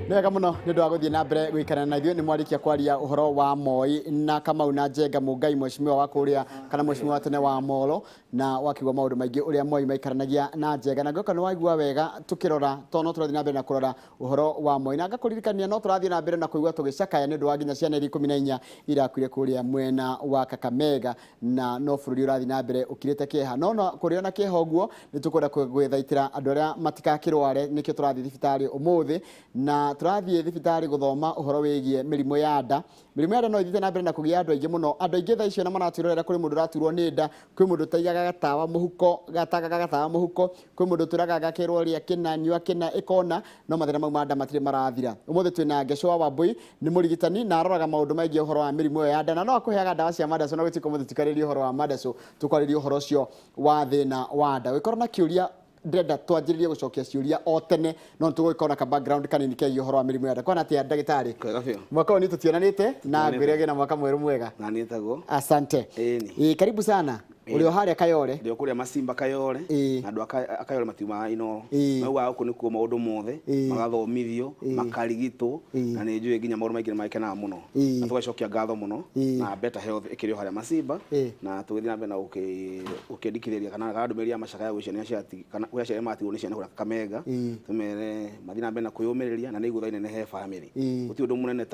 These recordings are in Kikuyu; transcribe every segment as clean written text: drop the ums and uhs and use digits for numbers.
Nĩ wega mũno nĩ ũndũ wa gũthiĩ na mbere gũikara na ithuĩ. Nĩ mwarĩkia kwaria ũhoro wa Moi na Kamau na Njenga Mũngai, mheshimiwa wa kũrĩa kana mheshimiwa wa tene wa Molo, na wakiuga maũndũ maingĩ ũrĩa Moi maikaranagia na Njenga. Na ngĩoka nĩ waigua wega tũkĩrora, tondũ no tũrathiĩ na mbere na kũrora ũhoro wa Moi. Na ngakũririkania no tũrathiĩ na mbere na kũigua tũgĩcakaya nĩ ũndũ wa nginya ciana iria 14 irakuire kũrĩa mwena wa Kakamega, na no bũrũri ũrathiĩ na mbere ũkirĩte kĩeha. No no kũrĩ ona kĩeha ũguo, nĩ tũkwenda gwĩthaitĩra andũ arĩa matigakĩrware, nĩkĩo tũrathiĩ thibitarĩ ũmũthĩ, na tũrathiĩ thibitarĩ gũthoma ũhoro wĩgiĩ mĩrimũ ya nda. Mĩrimũ ya nda no ĩthiĩte na mbere na kũgia andũ aingĩ mũno. Andũ aingĩ thaa ici ona maratwĩrorera, kũrĩ mũndũ ũraturwo nĩ nda, kwĩ mũndũ ũtaigaga gatawa mũhuko, gatagaga gatawa mũhuko, kwĩ mũndũ ũtũraga agakĩrwo rĩa kĩna, nyua kĩna, ĩkona, no mathĩna mau ma nda matirĩ marathira. Ũmũthĩ twĩna Ngecũa Wambui, nĩ mũrigitani na aroraga maũndũ megiĩ ũhoro wa mĩrimũ ĩyo ya nda, na no akũheaga ndawa cia mandacũ, na gũtuĩka ũmũthĩ tũtikwarĩrĩria ũhoro wa mandacũ, tũkwarĩrĩria ũhoro ũcio wa thĩna wa nda. Ũngĩkorwo na kĩũria, ndĩrenda twanjĩrĩrie gũcokia ciũria o tene, no nĩ tũgũgĩkorwo na ka background kanini kegiĩ ũhoro wa mĩrimũ ya nda. Kwana atĩa ndagĩtarĩ? Kwega biũ. Mwaka ũyũ nĩ tũtionanĩte na Tũtionanĩte. ngwĩre ũgĩe na mwaka mwerũ mwega. Na niĩ taguo. Asante. Ĩni. Ĩĩ, karibu sana. Ũrĩ o harĩa Kayole. Ndĩ o kũrĩa Masimba Kayole. Na andũ a Kayole matiumaga Inooro. Maugaga gũkũ nĩkuo maũndũ mothe, magathomithio, makarigitwo, na nĩ njũĩ nginya maũndũ maingĩ nĩ magĩkenaga mũno. Na tũgacokia ngatho mũno na Better Health ĩkĩrĩ o harĩa Masimba, na tũgĩthiĩ na mbere na gũkĩendikithĩria kana ndũmĩrĩri ya macakaya gwĩ ciana iria kana kwĩ aciari matigwo nĩ ciana kũrĩa Kakamega, tũmere mathiĩ na mbere na kwĩyũmĩrĩria na nĩ igũtha inene he bamĩrĩ. Gũtirĩ ũndũ mũnene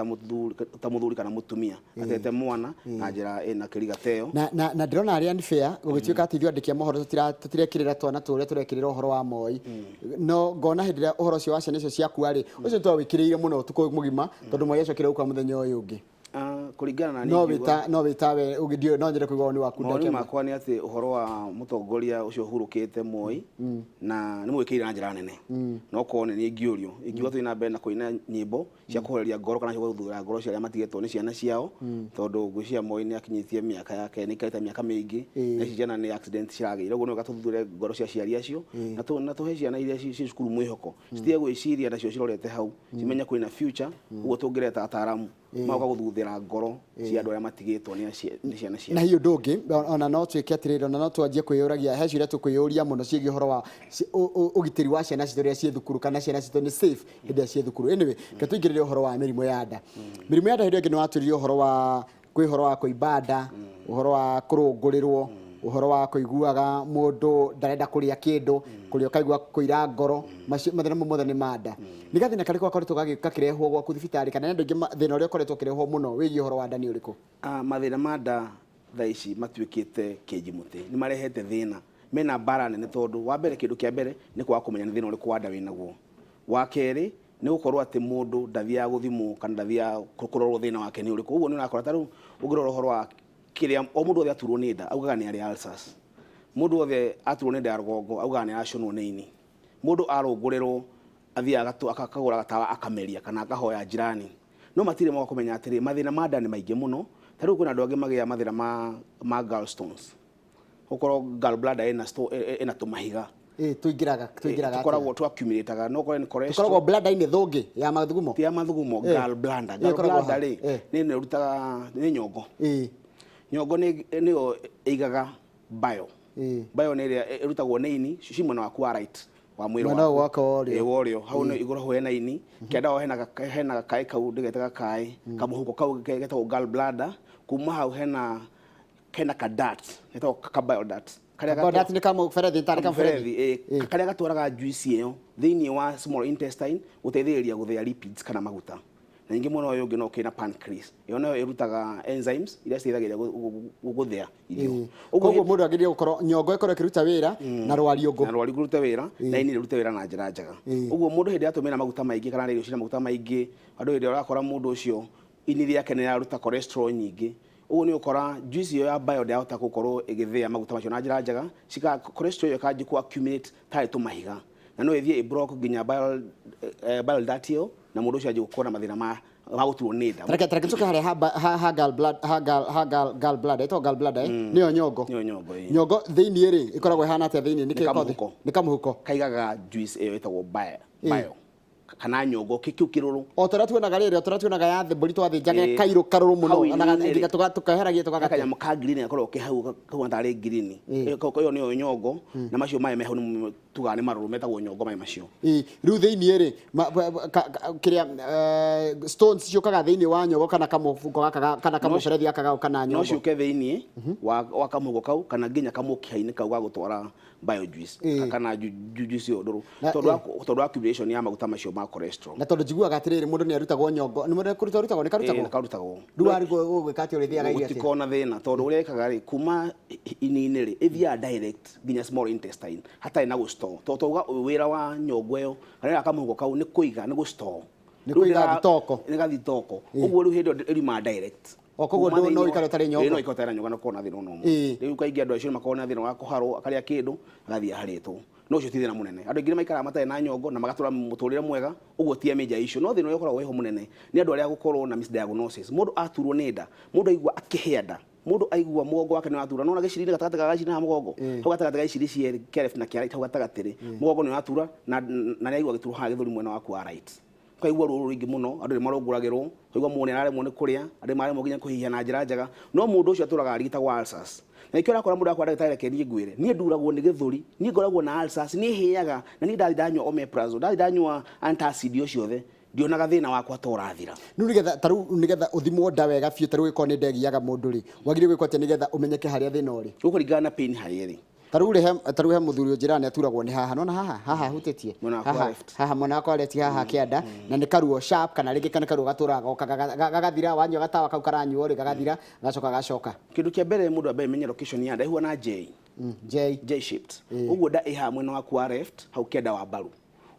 ta mũthuri kana mũtumia atete mwana na njĩra ĩna kĩriga ta ĩyo. Na ndĩrona arĩ unfair gũgĩtuĩka atĩ ithuĩ andĩki a mohoro tũtirekĩrĩra twana tũrĩa tũrekĩrĩra ũhoro wa Moi, no ngona hĩndĩ ĩrĩa ũhoro ũcio wa ciana icio ciakua rĩ, ũcio twawĩkĩrĩire mũno ũtukũ mũgima tondũ Moi acokire gũkua mũthenya ũyũ ũngĩ. Kũringana na niĩ No ingiuga wĩta no wĩta we ũngĩ no nyende kũigua woni waku mawoni ndagĩka ĩmwe. Makwa nĩ atĩ ũhoro wa mũtongoria ũcio ũhurũkĩte Moi na nĩ mũgĩkĩrĩire na njĩra nene, no korwo nĩ niĩ ingĩũrio, ingiuga tũthiĩ na mbere na kũina nyĩmbo cia kũhoreria ngoro kana cia gũthuthura ngoro cia arĩa matigĩtwo nĩ ciana ciao, tondũ ngwĩciria Moi nĩ akinyĩtie mĩaka yake, nĩ aikarĩte mĩaka mĩingĩ, na ici ciana nĩ accident ciragĩire. Ũguo nĩ wega tũthuthure ngoro cia aciari acio na tũhe ciana iria ciĩ cukuru mwĩhoko, citige gwĩciria nacio cirorete hau, cimenye kwĩna future. Ũguo tũngĩreta ataramu magoka gũthuthĩra ngoro cia andũ arĩa matigĩtwo nĩ ciana ciao. Na hihi ũndũ ũngĩ ona no twĩke atĩrĩrĩ, ona no twanjie kwĩyũragia, he ciũria tũkwĩyũria mũno ciĩgiĩ ũhoro wa ũgitĩri wa ciana citũ rĩrĩa ciĩ thukuru, kana ciana citũ nĩ safe hĩndĩ ĩrĩa ciĩ thukuru. Anyway, reke tũingĩrĩre ũhoro wa mĩrimũ ya nda. Mĩrimũ ya nda, hĩndĩ ĩyo ĩngĩ nĩ watwĩrire ũhoro wa kwĩ ũhoro wa kũimba nda, ũhoro wa kũrũngũrĩrwo, ũhoro wa kũiguaga mũndũ ndarenda kũrĩa kĩndũ, kũrĩa ũkaigua kũira ngoro, macio mathĩna mau mothe nĩ ma nda. Nĩ gathĩna karĩkũ gakoretwo gakĩrehwo gwaku thibitarĩ, kana nĩ andũ aingĩ thĩna ũrĩa ũkoretwo ũkĩrehwo mũno wĩgiĩ ũhoro wa nda nĩ ũrĩkũ? Mathĩna ma nda thaa ici matuĩkĩte kĩnji mũtĩ, nĩ marehete thĩna mena mbara nene, tondũ wa mbere, kĩndũ kĩa mbere nĩ kwaga kũmenya nĩ thĩna ũrĩkũ wa nda wĩnaguo. Wa kerĩ nĩ gũkorwo atĩ mũndũ ndathiaga gũthimwo kana ndathiaga kũrorwo thĩna wake nĩ ũrĩkũ. Ũguo nĩ ũrakora ta rĩu ũngĩrora ũhoro wa kĩrĩa o mũndũ wothe aturwo nĩ nda augaga nĩ arĩ ulcers, mũndũ wothe aturwo nĩ nda ya rũgongo augaga nĩ aracũnwo nĩ ini, mũndũ arũngũrĩrwo athiaga akagũra gatawa akameria kana akahoya jirani, no matirĩ moka kũmenya atĩrĩ mathĩna ma nda nĩ maingĩ mũno. Ta rĩu kwĩna andũ angĩ magĩaga mathĩna ma gallstones, ũkorwo gallbladder ĩna tũmahiga. Ĩ, tũingĩraga atĩa? Tũkoragwo tũ accumulate no ũkorwo nĩ cholesterol. Tũkoragwo bladder-inĩ thũngĩ ya mathugumo? Ti ya mathugumo. Gallbladder. Ĩkoragwo ha? Gallbladder rĩ, nĩ ĩno ĩrutaga, nĩ nyongo. Nyongo nĩ nĩyo ĩigaga bile. Bile nĩ ĩrĩa ĩrutagwo nĩ ini ci mwena waku wa right wa mwĩrĩ Mwena ũyũ waku. wakwa wa ũrĩo. Ĩ, wa ũrĩo hau nĩ igũrũ hau hena ini, kĩanda hau hena gakaĩ kau ndĩgete gakaĩ kamũhuko kau getagwo gallbladder. Kuma hau hena ka duct getagwo ka bile duct karĩa Bile duct nĩ kamũberethi, tarĩ kamũberethi. Kamũberethi, ĩ, karĩa gatwaraga juice ĩyo thĩinĩ wa small intestine gũteithĩrĩria gũthĩa lipids kana maguta. Na ningĩ mwena ũyũ ũngĩ no ũkĩrĩ na pancreas, ĩyo nayo ĩrutaga enzymes iria citeithagĩrĩria gũthĩa irio. Ũguo Koguo mũndũ agĩrĩire gũkorwo nyongo ĩkorwo ĩkĩruta wĩra na rwariũngũ. Na rwariũngũ rũrute wĩra na ini rĩrute wĩra na njĩra njega. Ũguo mũndũ hĩndĩ ĩrĩa atũmĩra maguta maingĩ kana irio ciĩna maguta maingĩ, andũ hĩndĩ ĩrĩa ũrakora mũndũ ũcio ini rĩake nĩ rĩraruta cholesterol nyingĩ, ũguo nĩ ũkora juice ĩyo ya bile ndĩrahota gũkorwo ĩgĩthĩa maguta macio na njĩra njega, cholesterol ĩyo ĩkanjia kũ accumulate tarĩ tũmahiga, na no ĩthiĩ ĩ block nginya bile duct ĩyo, na mũndũ ũcio anjie gũkorwo na mathĩna ma gũturwo nĩ nda. Reke tũke harĩa ha gallbladder, ha gallbladder, ĩtagwo gallbladder, eh? Nĩyo nyongo. Nĩyo nyongo, ĩĩ. Nyongo thĩinĩ rĩ, ĩkoragwo ĩhana atĩa thĩinĩ? Nĩ kamũhuko. Nĩ kamũhuko. Kaigaga juice ĩyo ĩtagwo bile. Bile. Kana nyongo kĩu kĩrũrũ. O ta ũrĩa tuonaga rĩrĩ, o ta ũrĩa tuonaga ya mbũri twathĩnjaga Ĩĩ. kairũ karũrũ mũno. Hau ona ini-inĩ rĩ. Nginya tukeheragia tũgagate. Kanyamũ ka green gakoragwo ke hau kahuana tarĩ green. Ĩyo nĩyo nyongo, na macio maĩ me hau nĩmo tugaga nĩ marũrũ, metagwo nyongo maĩ macio. Ĩĩ, rĩu thĩiniĩ rĩ, kĩrĩa stones ciũkaga thĩiniĩ wa nyongo kana kamũbuko gaka kana kamũberethi gaka gagoka na No nyongo. ciũke thĩiniĩ wa kamũhuko kau kana nginya kamũkiha-inĩ kau ga gũtwara bile juice kana juice ĩyo ndũrũ, tondũ wa accumulation ya maguta macio ma cholesterol. Na tondũ njiguaga atĩrĩrĩ, mũndũ nĩ arutagwo nyongo, nĩ mũndũ kũrutwo arutagwo, nĩ karutagwo? Nĩ karutagwo. Rĩu warigwo ũgwĩka atĩa, ũrĩthĩaga irio atĩa? Gũtikoragwo na thĩna, tondũ ũrĩa ĩkaga rĩ, kuma ini-inĩ rĩ, ĩthiaga direct nginya small intestine hatarĩ na gũ-store, tondũ twauga wĩra wa nyongo ĩyo kana wĩra wa kamũhuko kau nĩ kũiga, nĩ gũ-store. Nĩ Rĩu kũiga thitoko. Nĩ gathitoko. Ũguo rĩu hĩndĩ ĩyo ĩriumaga direct. O koguo Kuma no thĩinĩ ũikare ũtarĩ nyongo. Ĩĩ, no ũikare ũtarĩ na nyongo na ũkorwo na thĩna ona ũmwe. Rĩu kaingĩ andũ acio nĩ makoragwo na thĩna wa kũharwo, akarĩa kĩndũ agathiĩ aharĩtwo. No ũcio ti thĩna mũnene. Andũ aingĩ nĩ maikaraga matarĩ na nyongo na magatũra mũtũrĩre mwega, ũguo ti a major issue. No thĩna ũrĩa ũkoragwo wĩho mũnene nĩ andũ arĩa gũkorwo na misdiagnosis. Mũndũ aturwo nĩ nda, mũndũ aigua akĩhĩa nda, mũndũ aigua mũgongo wake nĩ watura. Nĩwona gĩciri-inĩ, gatagatĩ ga gaciri na mũgongo, hau gatagatĩ ga iciri cierĩ, kĩa left na kĩa right, hau gatagatĩ rĩ, mũgongo nĩ watura na nĩ aigua gĩturo haha gĩthũri mwena waku wa right. Ũkaigua ruo rũingĩ mũno, andũ nĩ marũngũragĩrwo, ũkaigua mũndũ nĩ araremwo nĩ kũrĩa, andũ nĩ mararemwo nginya kũhihia na njĩra njega, no mũndũ ũcio atũraga arigitagwo ulcers. Na nĩkĩo ũrakora mũndũ akwĩra, "Ndagĩtarĩ, reke niĩ ngwĩre, niĩ nduragwo nĩ gĩthũri, niĩ ngoragwo na ulcers, niĩ hĩaga, na niĩ ndathiĩ ndanyua omeprazole, ndathiĩ ndanyua antacid o ciothe, ndionaga thĩna wakwa ta ũrathira." Rĩu nĩgetha, ta rĩu nĩgetha ũthimwo nda wega biũ, ta rĩu ĩkorwo nĩ nda ĩgiaga mũndũ rĩ, wagĩrĩirwo gwĩkwo atĩa nĩgetha ũmenyeke harĩa thĩna ũrĩ? Gũkũringana na pain harĩa ĩrĩ. Ta rĩu he mũthuri ũnjĩraga nĩ aturagwo nĩ haha, nona haha haha hutĩtie Mwena wakwa haha left. Haha mwena wakwa left, haha kĩanda, na nĩ karuo sharp, kana rĩngĩ kana karuo gatũraga goka gagathira wanyua gatawa kau karanyuo rĩ, gagathira, gacoka gacoka. Kĩndũ kĩa mbere, mũndũ ambe amenye location ya nda ĩhuana J. J. J shaped. Ũguo nda ĩ haha mwena waku wa left, hau kĩanda wa mbaru.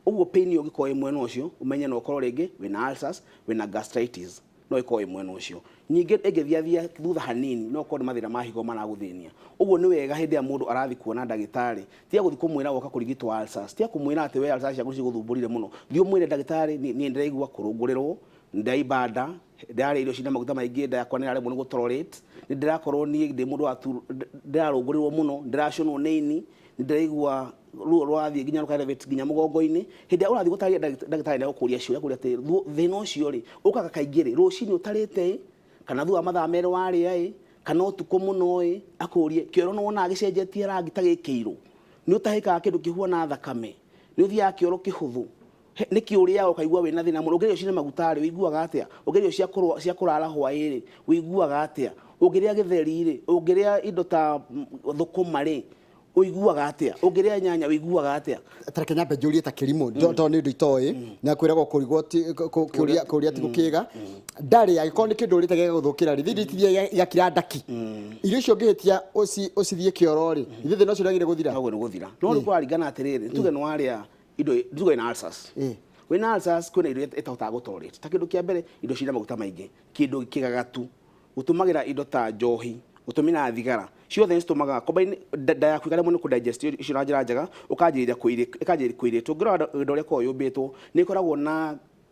Ũguo pain ĩyo ũngĩkorwo ĩ mwena ũcio, ũmenye no ũkorwo rĩngĩ wĩna ulcers, wĩna gastritis, no ĩkorwo ĩ mwena ũcio. Ningĩ ĩngĩthiathia thutha hanini, no ũkorwo nĩ mathĩna ma higo maragũthĩnia. Ũguo nĩ wega hĩndĩ ĩrĩa mũndũ arathiĩ kuona ndagĩtarĩ, tiga gũthiĩ kũmwĩra woka kũrigitwo ulcers, tiga kũmwĩra atĩ we ulcers ciaku cigũthumbũrire mũno, thiĩ ũmwĩre, "Ndagĩtarĩ, niĩ ndĩraigua kũrũngũrĩrwo, ndaimba nda, ndĩrarĩa irio cina maguta maingĩ, nda yakwa nĩ ĩraremwo nĩ gũ-tolerate, nĩ ndĩrakorwo niĩ ndĩ mũndũ wa ndĩrarũngũrĩrwo mũno, ndĩraconwo nĩ ini, nĩ ndĩraigua ruo rũrathiĩ nginya rũka elevate nginya mũgongo-inĩ." Hĩndĩ ĩrĩa ũrathiĩ gũtarĩria ndagĩtarĩ, nĩ egũkũria ciũria, akũria atĩ thĩna ũcio rĩ, ũkaga kaingĩ rĩ, rũcinĩ ũtarĩte ĩ, kana thutha wa mathaa 2 warĩa ĩ, kana ũtukũ mũno ĩ, akũrie kĩoro nĩ wonaga gĩcenjetie rangi ta gĩkĩirũ, nĩ ũtahĩkaga kĩndũ kĩhuana thakame, nĩ ũthiaga kĩoro kĩhũthũ, nĩkĩ ũrĩaga ũkaigua wĩna thĩna mũno, ũngĩrĩa irio cina maguta rĩ, ũiguaga atĩa, ũngĩrĩa irio cia kũrara hwaĩ rĩ, ũiguaga atĩa, ũngĩrĩa gĩtheri rĩ, ũngĩrĩa indo ta thũkũma rĩ, ũiguaga atĩa, ũngĩrĩa nyanya ũiguaga atĩa. Tareke nyambe njũrie ta kĩrimũ, tondũ nĩ ũndũ itoĩ, na kwĩragwo kũrigwo kũria kũria ti gũkĩga. Ndarĩ angĩkorwo nĩ kĩndũ ũrĩte gĩgagũthũkĩra rĩ, thĩinĩ itithiaga igakira ndaki, irio icio ũngĩhĩtia ũcithiĩ kĩoro rĩ, ithuĩ thĩna ũcio ndwagĩrĩire gũthira? Noguo nĩ gũthira, no rĩu kũraringana atĩrĩrĩ, tuge nĩ warĩa indo, tuge wĩna ulcers, wĩna ulcers kwĩna irio ĩtahotaga gũ-tolerate. Ta kĩndũ kĩa mbere, indo cina maguta maingĩ, kĩndũ kĩgagatu, gũtũmagĩra indo ta njohi, gũtũmĩra thigara, ciothe nĩ citũmaga combine nda yaku ĩkaremwo nĩ kũ-digest icio na njĩra njega, ũkanjĩrĩria ĩkanjĩrĩria kũirĩtwo. Ũngĩrora nda ũrĩa ĩkoragwo yũmbĩtwo, nĩ ĩkoragwo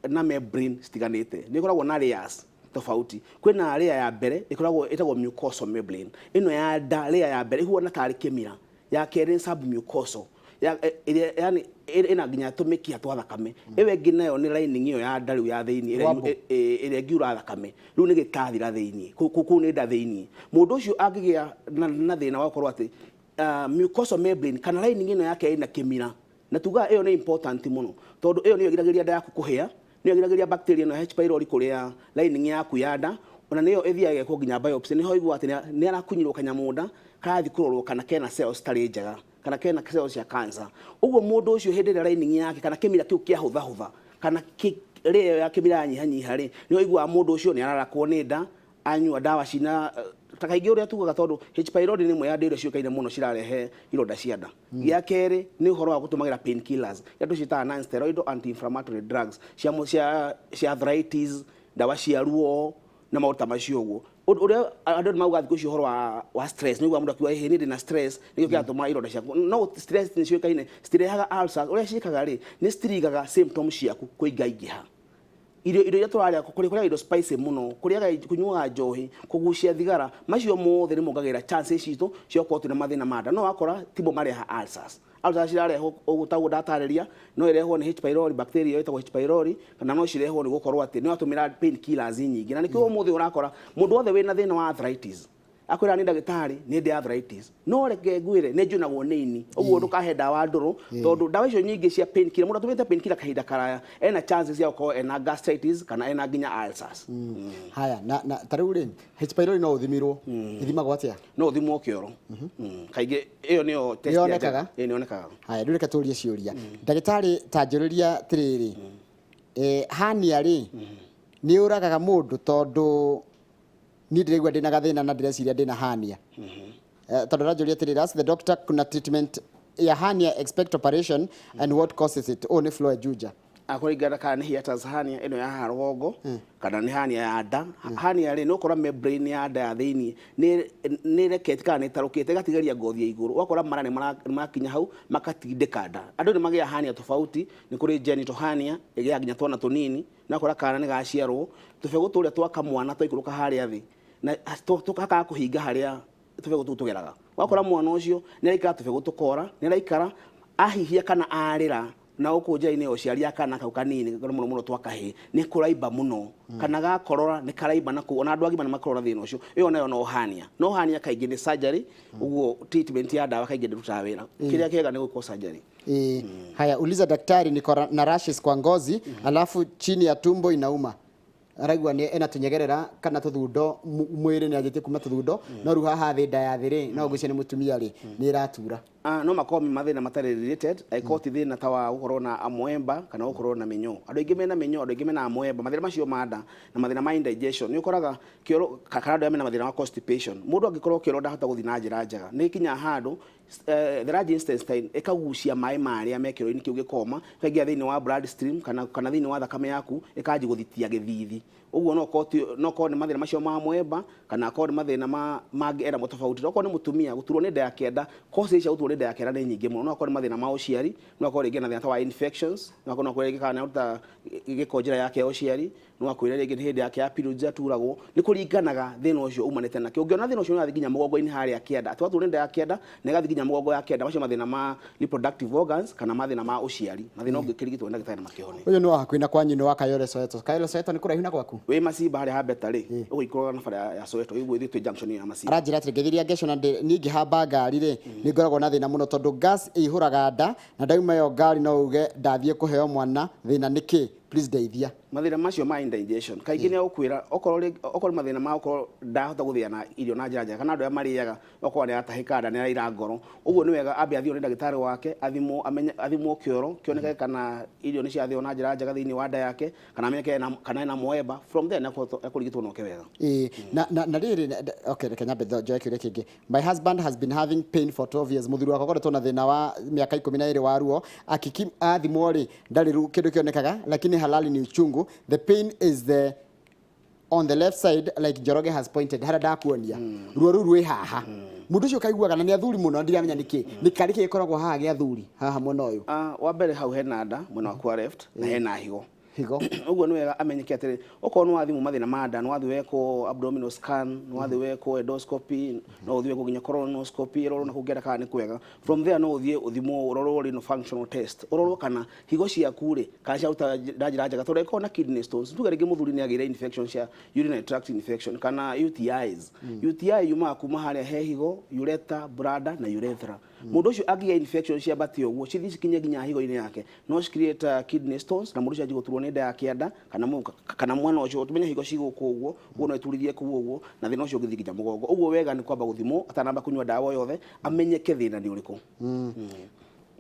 na membrane citiganĩte, nĩ ĩkoragwo na layers tofauti. Kwĩna layer ya mbere ĩkoragwo ĩtagwo mucosal membrane. Ĩno ya nda, layer ya mbere ĩhuana tarĩ kĩmira. Ya kerĩ nĩ submucosal ya ĩrĩa yani ĩna nginya tũmĩkiha twa thakame. Ĩyo ĩngĩ nayo nĩ lining ĩyo ya nda rĩu ya thĩinĩ ĩrĩa Rwambũ. Ĩrĩa ĩngiura thakame rĩu nĩ gĩtathira thĩinĩ. Kũu nĩ nda thĩinĩ. Mũndũ ũcio angĩgĩa na thĩna wa gũkorwo atĩ mucosal membrane kana lining ĩno yake ĩna kĩmira, na tugaga ĩyo nĩ important mũno, tondũ ĩyo nĩyo ĩgiragĩrĩria nda yaku kũhĩa, nĩyo ĩgiragĩrĩria bacteria ĩno ya H pylori kũrĩa lining yaku ya nda, ona nĩyo ĩthiaga ĩgekwo nginya biopsy. Nĩho ũiguaga atĩ nĩ arakunyirwo kanyamũ nda karathiĩ kũrorwo kana kena cells citarĩ njega kana kena cells cia cancer. Ũguo mũndũ ũcio hĩndĩ ĩrĩa lining yake kana kĩmira kĩu kĩahũthahũtha kana layer ĩyo ya kĩmira yanyihanyiha rĩ, nĩho ũiguaga mũndũ ũcio nĩ ararakwo nĩ nda anyua ndawa cina ta kaingĩ ũrĩa tugaga, tondũ H pylori nĩ ĩmwe ya ndawa iria ciũĩkaine mũno cirarehe ironda cia nda. Gĩa kerĩ nĩ ũhoro wa gũtũmagĩra pain killers iria tũciĩtaga non steroidal anti inflammatory drugs cia arthritis, ndawa cia ruo na maũndũ ta macio. Ũguo ũndũ ũrĩa andũ nĩ mauga thikũ ici ũhoro wa stress, nĩ ũiguaga mũndũ akiuga, "Ĩhĩ, niĩ ndĩna stress, nĩkĩo kĩratũma ironda ciaku." No stress nĩ ciũĩkaine citirehaga ulcers. Ũrĩa ciĩkaga rĩ, nĩ citirigaga symptoms ciaku kũingaingĩha. Irio iria tũrarĩa, kũrĩa indo spicy mũno, kũrĩaga, kũnyuaga njohi, kũgucia thigara, macio mothe nĩ mongagĩrĩra chances citũ cia gũkorwo twĩna mathĩna ma nda. No wakora timo mareha ulcers. Ulcers cirarehwo ũguo taguo ndatarĩria, no ĩrehwo nĩ H pylori, bacteria ĩtagwo H pylori, kana no cirehwo nĩ gũkorwo atĩ nĩ watũmĩra pain killers nyingĩ. Na nĩkĩo ũmũthĩ ũrakora mũndũ wothe wĩna thĩna wa arthritis akwĩra, "Nĩ ndagĩtarĩ, nĩ ndĩ arthritis, no reke ngwĩre nĩ njunagwo nĩ ini, ũguo ndũkahe ndawa ndũrũ," tondũ ndawa icio nyingĩ cia pain killer, mũndũ atũmĩrĩte pain killer kahinda karaya, ena chances ya gũkorwo ena gastritis kana ena nginya ulcers. Haya, na ta rĩu rĩ, H pylori no ũthimirwo? Ithimagwo atĩa? No ũthimwo kĩoro. Kaingĩ ĩyo nĩyo test ya Nĩyonekaga? njega. Ĩĩ, nĩyonekaga. Haya, rĩu reke tũrie ciũria. Ndagĩtarĩ, ta njũrĩria atĩrĩrĩ, hernia rĩ, nĩ ũragaga mũndũ? Tondũ niĩ ndĩraigua ndĩna gathĩna na ndĩreciria ndĩna hernia. Tondũ aranjũria atĩrĩrĩ, "Ask the doctor, kuna treatment ya hernia expect operation and what causes it?" Ũyũ nĩ Flo Juja. Akũringana kana nĩ hiatus hernia ĩno ya haha rũgongo kana nĩ hernia ya nda. Hernia rĩ, nĩ ũkora membrane ya nda ya thĩiniĩ nĩ ĩrekete kana nĩ ĩtarũkĩte, ĩgatigaria ngothi ya igũrũ, ũgakora mara nĩ marakinya hau magatindĩka nda. Andũ nĩ magĩaga hernia tofauti. Nĩ kũrĩ genital hernia ĩgĩaga nginya twana tũnini, na ũgakora kana nĩ gaciarwo, tũbegũ tũrĩa twa kamwana twaikũrũka harĩa thĩ na hakaga kũhinga harĩa tũbegũ tũu tũgeraga, ũgakora mwana ũcio nĩ araikara tũbegũ tũkora, nĩ araikara ahihia kana arĩra, na gũkũ njĩra-inĩ ya ũciari ya kana kau kanini mũno mũno twa kahĩĩ nĩ kũraimba mũno, kana gakorora nĩ karaimba na kũu. Ona andũ agima nĩ makorora thĩna ũcio. Ĩyo nayo no hernia, no hernia kaingĩ nĩ surgery. Ũguo treatment ya ndawa kaingĩ ndĩrutaga wĩra, kĩrĩa kĩega nĩ gwĩkwo surgery. Haya, uliza daktari, niko na rashes kwa ngozi, alafu chini ya tumbo inauma. Araigua nĩ ena tũnyegerera kana tũthundo mwĩrĩ, nĩ anjĩtie kuma tũthundo, no rĩu haha thĩ, nda ya thĩ rĩ, no ngwĩciria nĩ mũtumia rĩ, nĩ ĩratura. Ah, no makorwo me mathĩna matarĩ related, angĩkorwo ti thĩna ta wa gũkorwo na amoeba kana gũkorwo na mĩnyoo. Andũ aingĩ mena mĩnyoo, andũ aingĩ mena amoeba, mathĩna macio ma nda na mathĩna ma indigestion, nĩ ũkoraga kĩoro kana andũ arĩa mena mathĩna ma constipation, mũndũ angĩkorwo kĩoro ndahota gũthiĩ na njĩra njega, nĩ ĩkinyaga handũ the large intestine ĩkagucia maĩ marĩa me kĩoro-inĩ kĩu gĩkoma, ĩkaingĩra thĩinĩ wa blood stream kana thĩinĩ wa thakame yaku, ĩkanjia gũthitia gĩthithi. Ũguo no korwo no korwo nĩ mathĩna macio ma mwemba kana akorwo nĩ mathĩna ma mangĩ enamo tofauti. No korwo nĩ mũtumia gũturwo nĩ nda ya kĩanda, causes cia gũturwo nĩ nda ya kĩanda nĩ nyingĩ mũno. No akorwo nĩ mathĩna ma ũciari, no akorwo rĩngĩ na thĩna ta wa infections, no akorwo no akorwo rĩngĩ kana nĩ aruta gĩko njĩra yake ya ũciari, no akwĩre rĩngĩ nĩ hĩndĩ yake ya periods aturagwo. Nĩ kũringanaga thĩna ũcio umanĩte nakĩ. Ũngĩona thĩna ũcio nĩ ũrathiĩ nginya mũgongo-inĩ harĩa kĩanda, atĩ waturwo nĩ nda ya kĩanda na ĩgathiĩ nginya mũgongo ya kĩanda, macio mathĩna ma reproductive organs kana mathĩna ma ũciari, mathĩna ũngĩkĩrigitwo nĩ ndagĩtarĩ na makĩhone. Ũyũ nĩ wa hakuhĩ na kwanyu, nĩ wa Kayole Soweto. Kayole Soweto nĩ kũraihu na gwaku? Wĩ Macimba harĩa ha Beta rĩ, ũgũikũrũka na bara ya Soweto, ũguo ithuĩ twĩ junction ya Macimba. Aranjĩra atĩrĩ, ngeithiria ngeco na niĩ ngĩhamba ngari rĩ, nĩ ngoragwo na thĩna mũno tondũ gas ĩihũraga nda, na ndauma ĩyo ngari no uge ndathiĩ kũheo mwana. Thĩna nĩ kĩ? Please ndeithia. Mathĩna macio ma indigestion kaingĩ nĩ agũkwĩra okorwo nĩ mathĩna ma gũkorwo ndahota gũthĩa na irio na njĩra njega, kana andũ arĩa marĩaga okorwo nĩ aratahĩka nda, nĩ araira ngoro, ũguo nĩ wega ambe athiĩ one ndagĩtarĩ wake, athimwo, amenye, athimwo kĩoro kĩoneke kana irio nĩ ciathĩo na njĩra njega thĩinĩ wa nda yake, kana amenyeke kana ena moeba. From there ekũrigitwo na oke wega. Ĩĩ, na rĩrĩ okay, reke nyambe njoe kĩũria kĩngĩ. My husband has been having pain for 12 years. Mũthuri wakwa akoretwo na thĩna wa mĩaka 12 wa ruo. Akiki athimwo rĩ, ndarĩ kĩndũ kĩonekaga, lakini halali ni uchungu. The pain is the on the left side like Njoroge has pointed. Harĩa ndakuonia ruo rũu rwĩ haha, mũndũ ũcio kaiguaga na nĩ athuri mũno, ndiramenya nĩkĩ nĩ karĩ kĩ gĩkoragwo haha gĩa athuri haha mwena ũyũ. Ah, wa mbere hau hena nda mwena waku wa left na hena higo. Higo. Ũguo nĩ wega amenyeke atĩrĩ, okorwo nĩ wathimwo mathĩna ma nda, nĩ wathiĩ wekwo abdominal scan, nĩ wathiĩ wekwo endoscopy, no ũthiĩ wekwo nginya colonoscopy, ĩrorwo na kũngĩenda kana nĩ kwega. From there no ũthiĩ ũthimwo, ũrorwo renal functional test, ũrorwo kana higo ciaku rĩ, kana ciaruta na njĩra njega, tondũ ĩkorwo na kidney stones. Tuge rĩngĩ mũthuri nĩ agĩire infection cia urinary tract infection kana UTIs. UTI yumaga kuma harĩa he higo, ureter, bladder na urethra. Mũndũ ũcio angĩgĩa infection ciambate ũguo cithiĩ cikinye nginya higo-inĩ yake, no ci create kidney stones, na mũndũ ũcio anjie gũturwo nĩ nda ya kĩanda kana mwena ũcio. Tũmenye higo ci gũkũ ũguo, ũguo no ĩturithie kũu ũguo, na thĩna ũcio ũngĩthiĩ nginya mũgongo. Ũguo wega nĩ kwamba gũthimwo atanamba kũnyua ndawa o yothe, amenyeke thĩna nĩ ũrĩkũ.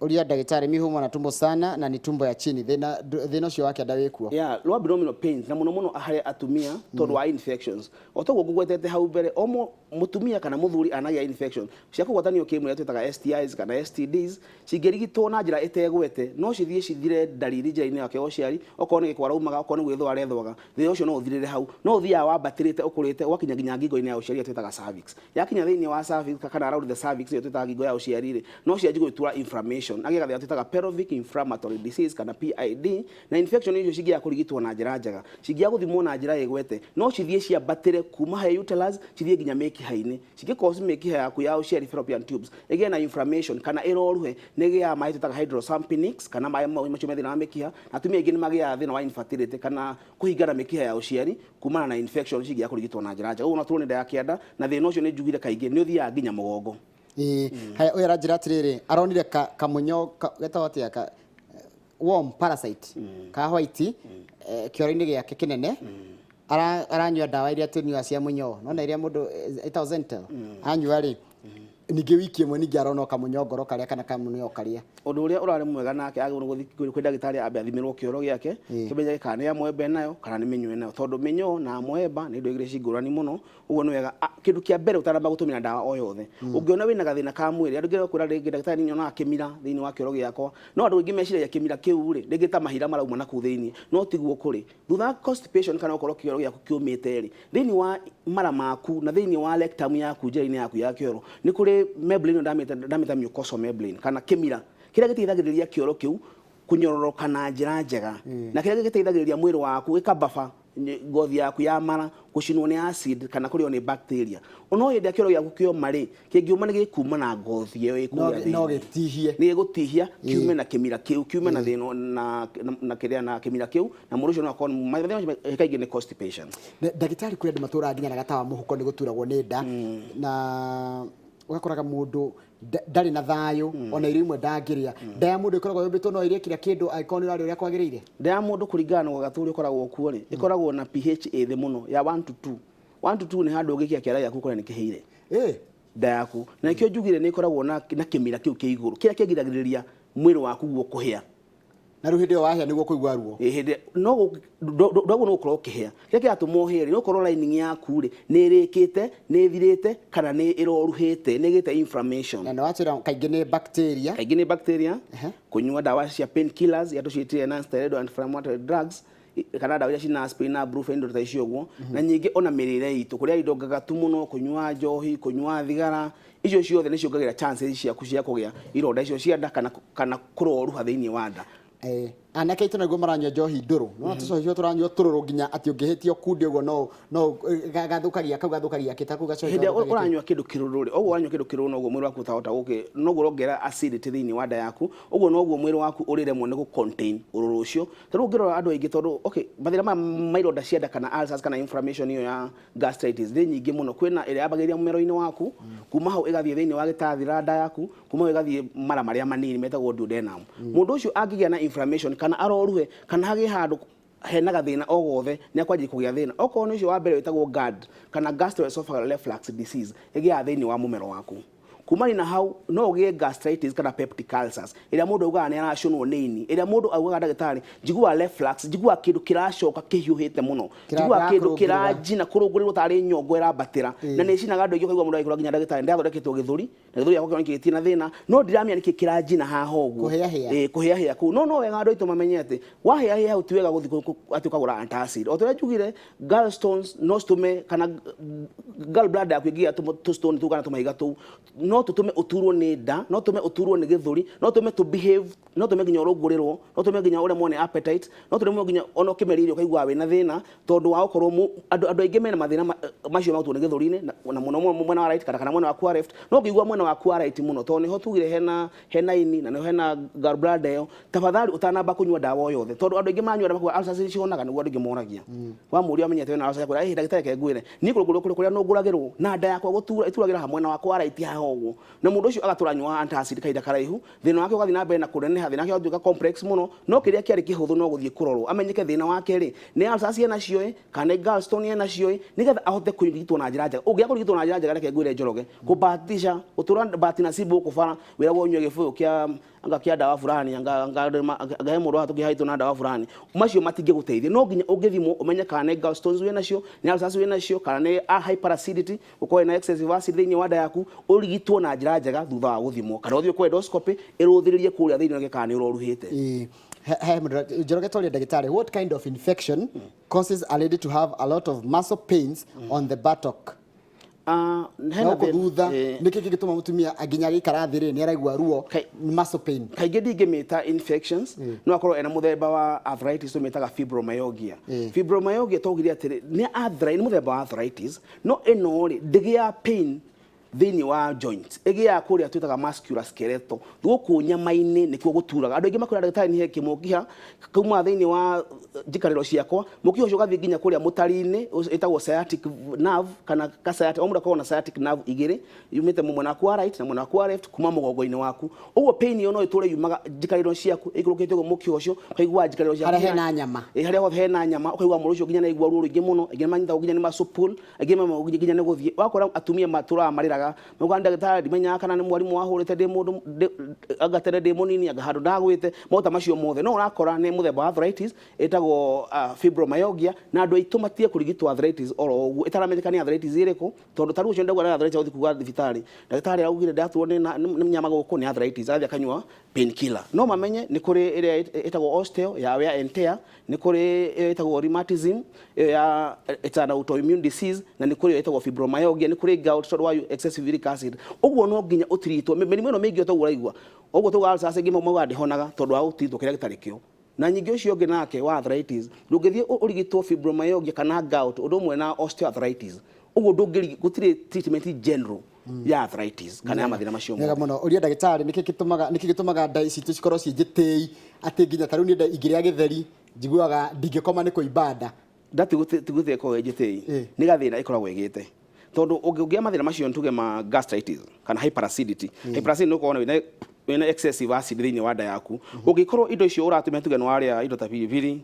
Uria ndagĩtarĩ, mi humwa na tumbo sana na ni tumbo ya chini. Thĩna ũcio wa kĩanda wĩkuo? Yeah, lower abdominal pains na mũno mũno harĩ atumia tondũ wa infections. O toguo ngũgwetete hau mbere, o mũtumia kana mũthuri anagĩa infection cia kũgwatanio kĩmwĩrĩ twĩtaga STIs kana STDs, cingĩrigitwo na njĩra ĩtegwete no cithiĩ cithire ndariri njĩra-inĩ yake ya ũciari. Okorwo nĩ gĩko araumaga, okorwo nĩ gwĩthũa arethũaga, thĩna ũcio no ũthirĩre hau. No ũthiaga wambatĩrĩte ũkũrĩte ũgakinya nginya ngingo-inĩ ya ũciari ĩrĩa twĩtaga cervix. Yakinya thĩinĩ wa cervix kana around the cervix ĩyo twĩtaga ngingo ya ũciari rĩ, no cianjie gwĩtura inflammation. inflammation, agĩe gathĩna twĩtaga pelvic inflammatory disease kana PID. Na infection icio cingĩaga kũrigitwo na njĩra njega, cingĩaga gũthimwo na njĩra ĩgwete, no cithiĩ ciambatĩre kuma he uterus cithiĩ nginya mĩkiha-inĩ. Cingĩcause mĩkiha yaku ya ũciari, fallopian tubes, ĩgĩe na inflammation kana ĩroruhe, nĩ ĩgĩaga maĩ twĩtaga hydrosalpinx kana maĩ macio me thĩinĩ wa mĩkiha. Na atumia aingĩ nĩ magĩaga thĩna wa infertility kana kũhingana mĩkiha ya ũciari kumana na infection cingĩaga kũrigitwo na njĩra njega. Ũguo no turwo nĩ nda ya kĩanda, na thĩna ũcio nĩ njugire kaingĩ nĩ ũthiaga nginya mũgongo. Ĩĩ, haya, ũyũ aranjĩra atĩrĩrĩ, aronire kamũnyo getagwo atĩa, ka worm parasite ka white kĩoro-inĩ gĩake kĩnene. Aranyua ndawa iria tũnyuaga cia mũnyoo, nona iria mũndũ ĩtagwo Zentel, anyua rĩ, ningĩ wiki ĩmwe ningĩ arona o kamũnyongoro karĩa kana kamũnyoo karĩa. Ũndũ ũrĩa ũrarĩ mwega nake agĩrĩirwo nĩ gũthiĩ kwĩ ndagĩtarĩ ambe athimĩrwo kĩoro gĩake, kĩmenyeke kana nĩ amoeba enayo kana nĩ mĩnyoo enayo, tondũ mĩnyoo na amoeba nĩ indo igĩrĩ ci ngũrani mũno. Ũguo nĩ wega kĩndũ kĩa mbere ũtanamba gũtũmĩra ndawa o yothe, ũngĩona wĩna gathĩna ka mwĩrĩ. Andũ aingĩ kwĩra rĩngĩ, "Ndagĩtarĩ, niĩ nyonaga kĩmira thĩinĩ wa kĩoro gĩakwa." No andũ aingĩ meciragia kĩmira kĩu rĩ, rĩngĩ ta mahira marauma na kũu thĩinĩ, no tiguo kũrĩ. Thutha wa constipation kana gũkorwo kĩoro gĩaku kĩũmĩte rĩ, thĩinĩ wa mara maku na thĩinĩ wa rectum yaku, njĩra-inĩ yaku ya kĩoro, nĩ kũrĩ membrane ĩno ndamĩta mucosal membrane kana kĩmira kĩrĩa gĩteithagĩrĩria kĩoro kĩu kũnyororoka na njĩra njega, na kĩrĩa gĩteithagĩrĩria mwĩrĩ waku gĩkabafa ngothi yaku ya mara gũcinwo nĩ acid kana kũrĩo nĩ bacteria. No hĩndĩ ĩrĩa kĩoro gĩaku kĩoma rĩ, kĩngĩũma nĩ gĩkuma na ngothi ĩyo ĩ no kũrĩa no thĩinĩ. Gĩtihie. Nĩ gĩgũtihia kiume na kĩmira kĩu, kiume na thĩna na kĩrĩa na kĩmira kĩu, na mũndũ ũcio no akorwo mathĩna macio kaingĩ nĩ constipation. Ndagĩtarĩ, kũrĩ andũ matũraga nginya na gatawa mũhuko nĩ gũturagwo nĩ nda, na ũgakoraga mũndũ ndarĩ na thayũ, ona irio imwe ndangĩrĩa. Nda ya mũndũ ĩkoragwo yũmbĩtwo no ĩrĩe kĩrĩa kĩndũ angĩkorwo nĩ ũrarĩa ũrĩa kwagĩrĩire? Nda ya mũndũ, kũringana na gatũ ũrĩa ũkoragwo kuo rĩ, ĩkoragwo na pH ĩ thĩ mũno ya 1 to 2. 1 to 2 nĩ handũ ũngĩkia kĩara gĩaku ũkore nĩ kĩhĩire. Nda yaku, na nĩkĩo njugire nĩ ĩkoragwo na kĩmira kĩu kĩ igũrũ kĩrĩa kĩgiragĩrĩria mwĩrĩ waku guo kũhĩa. Na rĩu hĩndĩ ĩyo wahĩa nĩguo kũigua ruo. Ĩ, hĩndĩ no ndwagwo nĩ gũkorwo ũkĩhĩa. Kĩrĩa kĩratũma ũhĩe rĩ, nĩ gũkorwo lining yaku rĩ, nĩ ĩrĩkĩte, nĩ ĩthirĩte kana nĩ ĩroruhĩte, nĩ ĩgĩte inflammation. Na nĩ wacĩra kaingĩ nĩ bacteria. Kaingĩ nĩ bacteria. Kũnyua ndawa cia painkillers iria tũciĩtire non-steroidal anti-inflammatory drugs kana ndawa iria cina aspirin na brufen, indo ta icio ũguo. Na nyingĩ ona mĩrĩre itũ, kũrĩa indo ngagatu mũno, kũnyua njohi, kũnyua thigara, icio ciothe nĩ ciongagĩrĩra chances ciaku cia kũgĩa ironda icio cia nda kana kũroruha thĩinĩ wa nda. Anake aitũ naguo maranyua njohi ndũrũ, nona tũcohi tũrĩa tũranyua tũrũrũ nginya atĩ ũngĩhĩtia ũkunde ũguo no gathũkagia kau, gathũkagia kĩ ta kau gacohi Hĩndĩ ĩrĩa gathũkagia kĩ? Ũranyua kĩndũ kĩrũrũ rĩ, ũguo ũranyua kĩndũ kĩrũrũ noguo mwĩrĩ waku ũtahota gũkĩ, noguo ũrongerera acidity thĩinĩ wa nda yaku. Ũguo noguo mwĩrĩ waku ũrĩremwo nĩ gũ contain ũrũrũ ũcio. Ta rĩu ũngĩrora andũ aingĩ, tondũ okay, mathĩna maya ma ironda cia nda kana ulcers kana inflammation ĩyo ya gastritis nĩ nyingĩ mũno. Kwĩna ĩrĩa yambagĩrĩria mũmero-inĩ waku, kuma hau ĩgathiĩ thĩinĩ wa gĩtathira nda yaku, kuma hau ĩgathiĩ mara marĩa manini metagwo duodenum. Mũndũ ũcio angĩgĩa na inflammation kana aroruhe kana hagĩe handũ hena gathĩna o gothe, nĩ akwanjia kũgĩa thĩna. Okorwo nĩ ũcio wa mbere wĩtagwo GERD kana gastroesophageal reflux disease, ĩgĩaga thĩinĩ wa mũmero waku. Kumania na hau no ũgĩe gastritis kana peptic ulcers ĩrĩa mũndũ augaga nĩ aracũnwo nĩ ini, ĩrĩa mũndũ augaga, "Ndagĩtarĩ, njiguaga reflux, njiguaga kĩndũ kĩracoka kĩhiũhĩte mũno, njiguaga kĩndũ kũrũngũrĩra. Kĩranjina, kũrũngũrĩrwo tarĩ nyongo ĩrambatĩra." Na nĩ ĩcinaga andũ aingĩ. Ũkaigua mũndũ agĩkũra nginya, "Ndagĩtarĩ, ndathondeketwo gĩthũri na gĩthũri gĩakwa kĩroneka gĩtirĩ na thĩna, no ndiramenya nĩkĩ kĩranjina haha ũguo." Kũhĩahĩa. Ĩĩ, kũhĩahĩa kũu. No wega andũ aitũ mamenye atĩ wahĩahĩa hau ti wega gũthiĩ atĩ ũkagũra antacid. O ta ũrĩa njugire, gallstones no citũme kana gallbladder yaku ĩngĩgĩa tũ stone tũu kana tũmahiga tũu, no tũtũme ũturwo nĩ nda, no tũme ũturwo nĩ gĩthũri, no tũme tũ behave, no tũme nginya ũrũngũrĩrwo, no tũme nginya ũremwo nĩ appetite, no tũremwo nginya ona ũkĩmeria irio ũkaiguaga wĩna thĩna, tondũ wa gũkorwo andũ aingĩ mena mathĩna macio ma gũturwo nĩ gĩthũri-inĩ na mũno mũno mwena wa right kana mwena waku wa left. No ũngĩigua mwena waku wa right mũno, tondũ nĩho tugire hena ini na nĩho hena gallbladder ĩyo, tafadhali ũtanamba kũnyua ndawa o yothe, tondũ andũ aingĩ manyua ndawa makuga ulcers nĩcihonaga. Nĩguo andũ aingĩ moragia. Wamũria amenyete wĩna ulcers, akwĩra, "Ĩ ndagĩtarĩ, reke ngwĩre, niĩ kũrũngũrĩrwo kũrĩa kũrĩa nũngũragĩrwo na nda yakwa gũtura ĩturagĩra ha mwena wakwa wa right haha ũguo." Na mũndũ ũcio agatũra anyuaga antacid kahinda karaihu, thĩna wake ũgathiĩ na mbere na kũneneha, thĩna wake ũgatuĩka complex mũno. No kĩrĩa kĩarĩ kĩhũthũ no gũthiĩ kũrorwo amenyeke thĩna wake rĩ, nĩ ulcers enacio ĩ kana nĩ gallstone enacio ĩ, nĩgetha ahote kũrigitwo na njĩra njega. Ũngĩaga kũrigitwo na njĩra njega, reke ngwĩre Njoroge, kũbahatisha gũtũra bahati nasibu gũkũ bara wĩragwo ũnyue gĩbũyũ kĩa anga kĩa ndawa fulani, anga he mũndũ haha na ndawa fulani, macio matingĩgũteithia. No nginya ũngĩthimwo ũmenye kana nĩ gallstones wĩ nacio, nĩ ulcers wĩ nacio, kana nĩ hyperacidity, ũkorwo na excessive acid thĩinĩ wa nda yaku, ũrigitwo na njĩra njega thutha wa gũthimwo, kana ũthiĩ kwa endoscopy ĩrũthĩrĩrie kũrĩa thĩinĩ wake kana nĩ ũroruhĩte. Ĩĩ. He mũndũ Njoroge toria ndagĩtarĩ, what kind of infection causes a lady to have a lot of muscle pains on the buttock? Ah, hena Na gũkũ thĩna- thutha, nĩkĩ kĩngĩtũma mũtumia nginya agĩikara thĩ rĩ nĩ araigua ruo, muscle pain? Kaingĩ ndingĩmĩta infections, no akorwo ena mũthemba wa arthritis tũmĩtaga fibromyalgia. Fibromyalgia twaugire atĩrĩ nĩ arthritis, nĩ mũthemba wa arthritis, no ĩno rĩ ndĩgĩaga pain thĩinĩ wa joints, ĩgĩaga kũrĩa twĩtaga musculoskeletal, gũkũ nyama-inĩ nĩkuo gũturaga. Andũ aingĩ makwĩra, "Ndagĩtarĩ, nĩ he kĩmũkiha kaumaga thĩinĩ wa njikarĩro ciakwa." Mũkiha ũcio ũgathiĩ nginya kũrĩa mũtari-inĩ, ĩtagwo sciatic nerve kana ka sciatic. O mũndũ akoragwo na sciatic nerve igĩrĩ yumĩte mwena waku wa right na mwena waku wa left kuma mũgongo-inĩ waku. Ũguo pain ĩyo no ĩtũre yumaga njikarĩro ciaku ĩikũrũkĩte ũguo, mũkiha ũcio ũkaigua njikarĩro ciaku. Harĩa hena nyama. Ĩ, harĩa hothe hena nyama ũkaigua mũndũ ũcio nginya nĩaigua ruo rũingĩ mũno. Aingĩ manyitagwo nginya nĩ muscle pull, aingĩ mamagwo nginya nĩ gũthiĩ wakora atumia matũraga marĩraga, maugaga, "Ndagĩtarĩ, ndimenyaga kana nĩ mwarimũ wahũrĩte ndĩ mũndũ anga tene ndĩ mũnini, anga handũ ndagwĩte." Maũndũ ta macio mothe no ũrakora nĩ mũthemba wa arthritis ĩtagwo fibromyalgia. Na andũ aitũ matige kũrigitwo arthritis oro ũguo ĩtaramenyeka nĩ arthritis ĩrĩkũ, tondũ ta rĩu ũcio ndauga nĩ arthritis, agũthiĩ kuga thibitarĩ, "Ndagĩtarĩ augire ndaturwo nĩ nyama gũkũ, nĩ arthritis," agathiĩ akanyua painkiller. No mamenye nĩ kũrĩ ĩrĩa ĩtagwo osteo ya wear and tear, nĩ kũrĩ ĩyo ĩtagwo rheumatism, ĩyo ya it's an autoimmune disease, na nĩ kũrĩ ĩyo ĩtagwo fibromyalgia, nĩ kũrĩ gout tondũ wa excessive uric acid. Ũguo no nginya ũtiritwo mĩrimũ ĩno mĩingĩ toguo ũraigua ũguo tuga ulcers, ingĩ maugaga ndĩhonaga tondũ wa gũtiritwo kĩrĩa gĩtarĩ kĩo. Na nyingĩ ũcio ũngĩ nake wa arthritis, ndũngĩthiĩ ũrigitwo fibromyalgia kana gout ũndũ ũmwe na osteoarthritis. Ũguo ndũngĩrigi, gũtirĩ treatment general ya arthritis kana ya mathĩna macio Wega mothe. mũno. Ũria ndagĩtarĩ, nĩkĩ gĩtũmaga nda citũ cikorwo ciĩ njĩtĩi, atĩ nginya ta rĩu niĩ nda ingĩrĩa gĩtheri njiguaga ndingĩkoma nĩ kũimba nda? Nda ti gũtĩ ĩkoragwo ĩnjĩtĩi, nĩ gathĩna ĩkoragwo ĩgĩte, tondũ ũngĩgĩa mathĩna macio ntuge ma gastritis kana hyperacidity. Hyperacidity nĩ ũkorwo wĩna excessive acid thĩinĩ wa nda yaku. Ũngĩkorwo indo icio ũratũmĩra, tuge nĩ warĩa indo ta biribiri,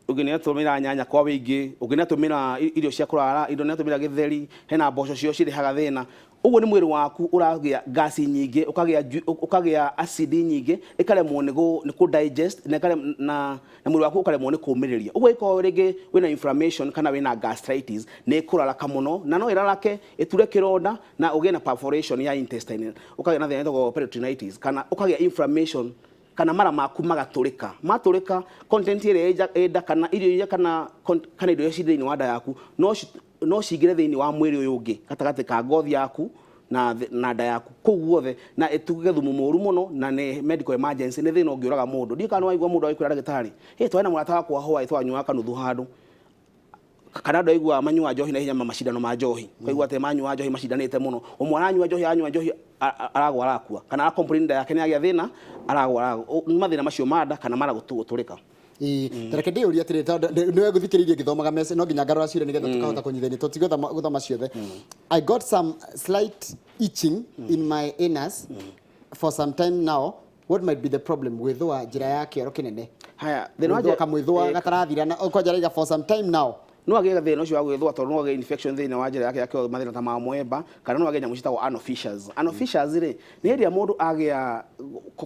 ũngĩ nĩ atũmĩra nyanya kwa wĩingĩ, ũngĩ nĩ atũmĩra irio cia kũrara, indo nĩ atũmĩra gĩtheri, hena mboco cio cirehaga thĩna. Ũguo nĩ mwĩrĩ waku ũragĩa gasi nyingĩ, ũkagĩa acid nyingĩ, ĩkaremwo nĩ kũ digest na mwĩrĩ waku ũkaremwo nĩ kũmĩrĩria. Ũguo ĩkorwo rĩngĩ wĩna inflammation kana wĩna gastritis, nĩ ĩkũraraka mũno, na no ĩrarake ĩture kĩronda na ũgĩe na perforation ya intestine, ũkagĩa na thĩna ĩtagwo peritonitis, kana ũkagĩa inflammation kana mara maku magatũrĩka. Matũrĩka, content ĩrĩa ĩ nda kana irio iria kana indo iria ci thĩinĩ wa nda yaku no cingĩre thĩinĩ wa mwĩrĩ ũyũ ũngĩ gatagatĩ ka ngothi yaku na nda yaku kũu guothe, na ĩtuge thumu mũru mũno, na nĩ medical emergency, nĩ thĩna ũngĩũraga mũndũ. Ndiũĩ kana nĩ waigua mũndũ agĩkwĩra, "Ndagĩtarĩ, hey, twarĩ na mũrata wakwa hwaĩ twanyuaga kanuthu handũ," kana andũ aiguaga manyua njohi na ihenya, ma macindano ma njohi, ũkaigua atĩ manyua njohi macindanĩte mũno, ũmwe aranyua njohi, anyua njohi aragwa arakua, kana aracomplain nda yake nĩ agĩa thĩna, aragwa aragwa. Nĩ mathĩna macio ma nda kana mara gũtũrĩka. Ĩĩ, ta reke ndĩyũrie atĩrĩrĩ, tondũ nĩwe ngũthikĩrĩirie ngĩthomaga message, no nginya ngarora ciũria nĩgetha tũkahota kũnyitithania, tũtigũthoma gũthoma ciothe. I got some slight itching in my anus for some time now. What might be the problem? Gwĩthũa njĩra ya kĩoro kĩnene. Haya, thĩna wa Gwĩthũa kamwĩthũa gatarathira na kwanja raiga for some time now. No agĩe thĩna ũcio wa gwĩthũa tondũ no agĩe infection thĩinĩ wa njĩra yake ya kĩoro, mathĩna ta ma mwemba, kana no agĩe nyamũ ciĩtagwo anal fissures. Anal fissures rĩ, nĩ hĩndĩ ĩrĩa mũndũ agĩa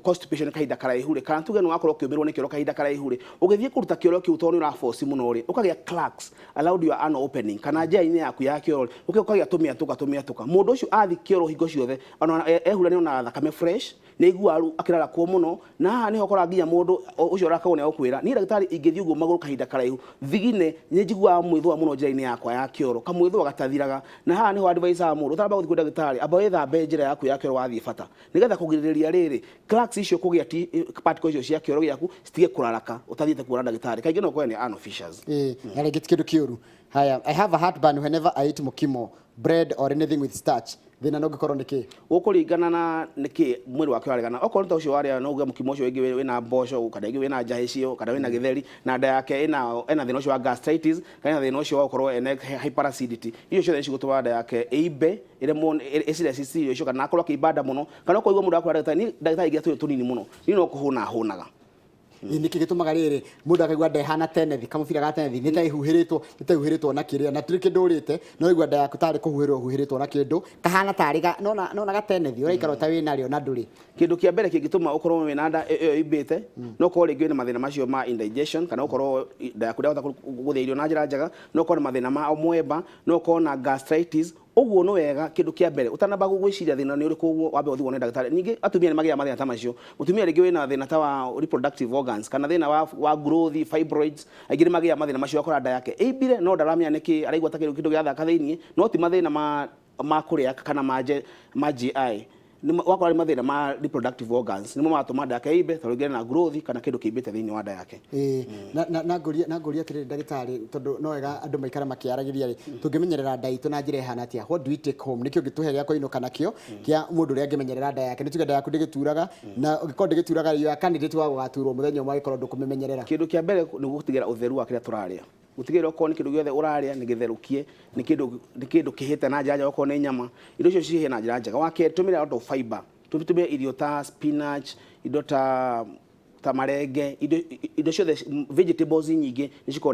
constipation kahinda karaihu rĩ, kana tuge nĩ wakorwo ũkĩũmĩrwo nĩ kĩoro kahinda karaihu rĩ, ũgĩthiĩ kũruta kĩoro kĩu, tondũ nĩ ũraforce mũno rĩ, ũkagĩa cracks around your anal opening kana njĩra-inĩ yaku ya kĩoro rĩ, ũkagĩa tũmĩatũka tũmĩatũka. Mũndũ ũcio athiĩ kĩoro hingo ciothe ona ehura nĩ onaga thakame fresh, nĩ aiguaga rĩu akĩrarakwo mũno. Na haha nĩho ũkoraga nginya mũndũ ũcio ũrakagwo nĩ agũkwĩra, "Niĩ ndagĩtarĩ, ingĩthiĩ ũguo magũrũ kahinda karaihu thigine, nĩ njiguaga mwĩthũa mũno njĩra-inĩ yakwa ya kĩoro, kamwĩthũa gatathiraga." Na haha nĩho advice mũndũ ũtaramba gũthiĩ kwĩ ndagĩtarĩ, amba wĩthambe njĩra yaku ya kĩoro wathiĩ bata, nĩgetha kũgirĩrĩria rĩrĩ cracks icio kũgĩa, ti particles icio cia kĩoro gĩaku citige kũraraka ũtathiĩte kuona ndagĩtarĩ. Kaingĩ no ũkore nĩ anal fissures. Ĩĩ, na rĩngĩ ti kĩndũ kĩũru. Haya, I have a heartburn whenever I eat mukimo, bread or anything with starch. Thĩna no ũngĩkorwo nĩ kĩ? Gũkũringana na nĩkĩ mwĩrĩ wake ũraregana. Okorwo nĩ ta ũcio warĩa, no uge mũkimo ũcio wĩngĩ wĩna mboco, kana ĩngĩ wĩna njahĩ cio, kana wĩna gĩtheri, na nda yake ĩna thĩna ũcio wa gastritis, kana ĩna thĩna ũcio wa gũkorwo ena hyperacidity, icio ciothe nĩcigũtũma nda yake ĩimbe, ĩremwo ĩciresist irio icio, kana akorwo akĩimba nda mũno, kana ũkũigua mũndũ akwĩra, "Ndagĩtarĩ, niĩ ndagĩtarĩ ingĩrĩa tũirio tũnini mũno, niĩ no kũhũna hũnaga." Ĩ, nĩkĩ gĩtũmaga rĩrĩ mũndũ akaigua nda ĩhana tenethi, kamũbira ga tenethi, nĩ ta ĩhuhĩrĩtwo, nĩ ta ĩhuhĩrĩtwo na kĩrĩa, na tũrĩ kĩndũ ũrĩte, no ũigua nda yaku tarĩ kũhuhĩrwo huhĩrĩtwo na kĩndũ kahana tarĩ ga nona gatenethi ũraikara ũta wĩnarĩo na ndũrĩ? Kĩndũ kĩa mbere kĩngĩtũma ũkorwo wĩna nda ĩyo ĩimbĩte no ũkorwo rĩngĩ wĩna mathĩna macio ma indigestion, kana ũkorwo nda yaku ndĩrahota gũthĩa irio na njĩra njega, no ũkorwo na mathĩna ma mwemba, no ũkorwo na gastritis. Ũguo nĩ wega kĩndũ kĩa mbere ũtanamba gwĩciria thĩna nĩ ũrĩkũ, ũguo wambe ũthiĩ wone ndagĩtarĩ. Ningĩ atumia nĩ magĩaga mathĩna ta macio. Mũtumia rĩngĩ wĩna thĩna ta wa reproductive organs kana thĩna wa growth, fibroids, aingĩ nĩ magĩaga mathĩna macio, akora nda yake ĩimbire no ndaramenya nĩkĩ, araigua ta kĩndũ gĩathaka thĩiniĩ, no ti mathĩna ma ma kũrĩa kana ma GI, wakora nĩ mathĩna ma reproductive organs nĩmo maratũma nda yake ĩimbe, tondũ rĩngĩ na growth kana kĩndũ kĩimbĩte thĩinĩ wa nda yake. Ĩĩ, na ngũria atĩrĩrĩ, ndagĩtarĩ, tondũ no wega andũ maikara makĩaragĩria rĩ, tũngĩmenyerera nda itũ na njĩra ĩhana atĩa? What do we take home? Nĩkĩ ũngĩtũhe gĩa kũinũka nakĩo kĩa mũndũ ũrĩa angĩmenyerera nda yake? Nĩ tuge nda yaku ndĩgĩturaga, na ũngĩkorwo ndĩgĩturaga, you are candidate wa gũgaturwo mũthenya ũmwe angĩkorwo ndũkũmĩmenyerera. Kĩndũ kĩa mbere nĩ gũtigĩra ũtheru wa kĩrĩa tũrarĩa, gũtigĩrĩra okorwo nĩ kĩndũ gĩothe ũrarĩa nĩ gĩtherũkie, nĩ kĩndũ kĩhĩte na njĩra njega, okorwo nĩ nyama, indo icio cihĩe na njĩra njega. Wa kerĩ, tũmĩre a lot of fiber, tũtũmĩre irio ta spinach, indo ta marenge, indo ciothe, vegetables nyingĩ nĩ cikoragwo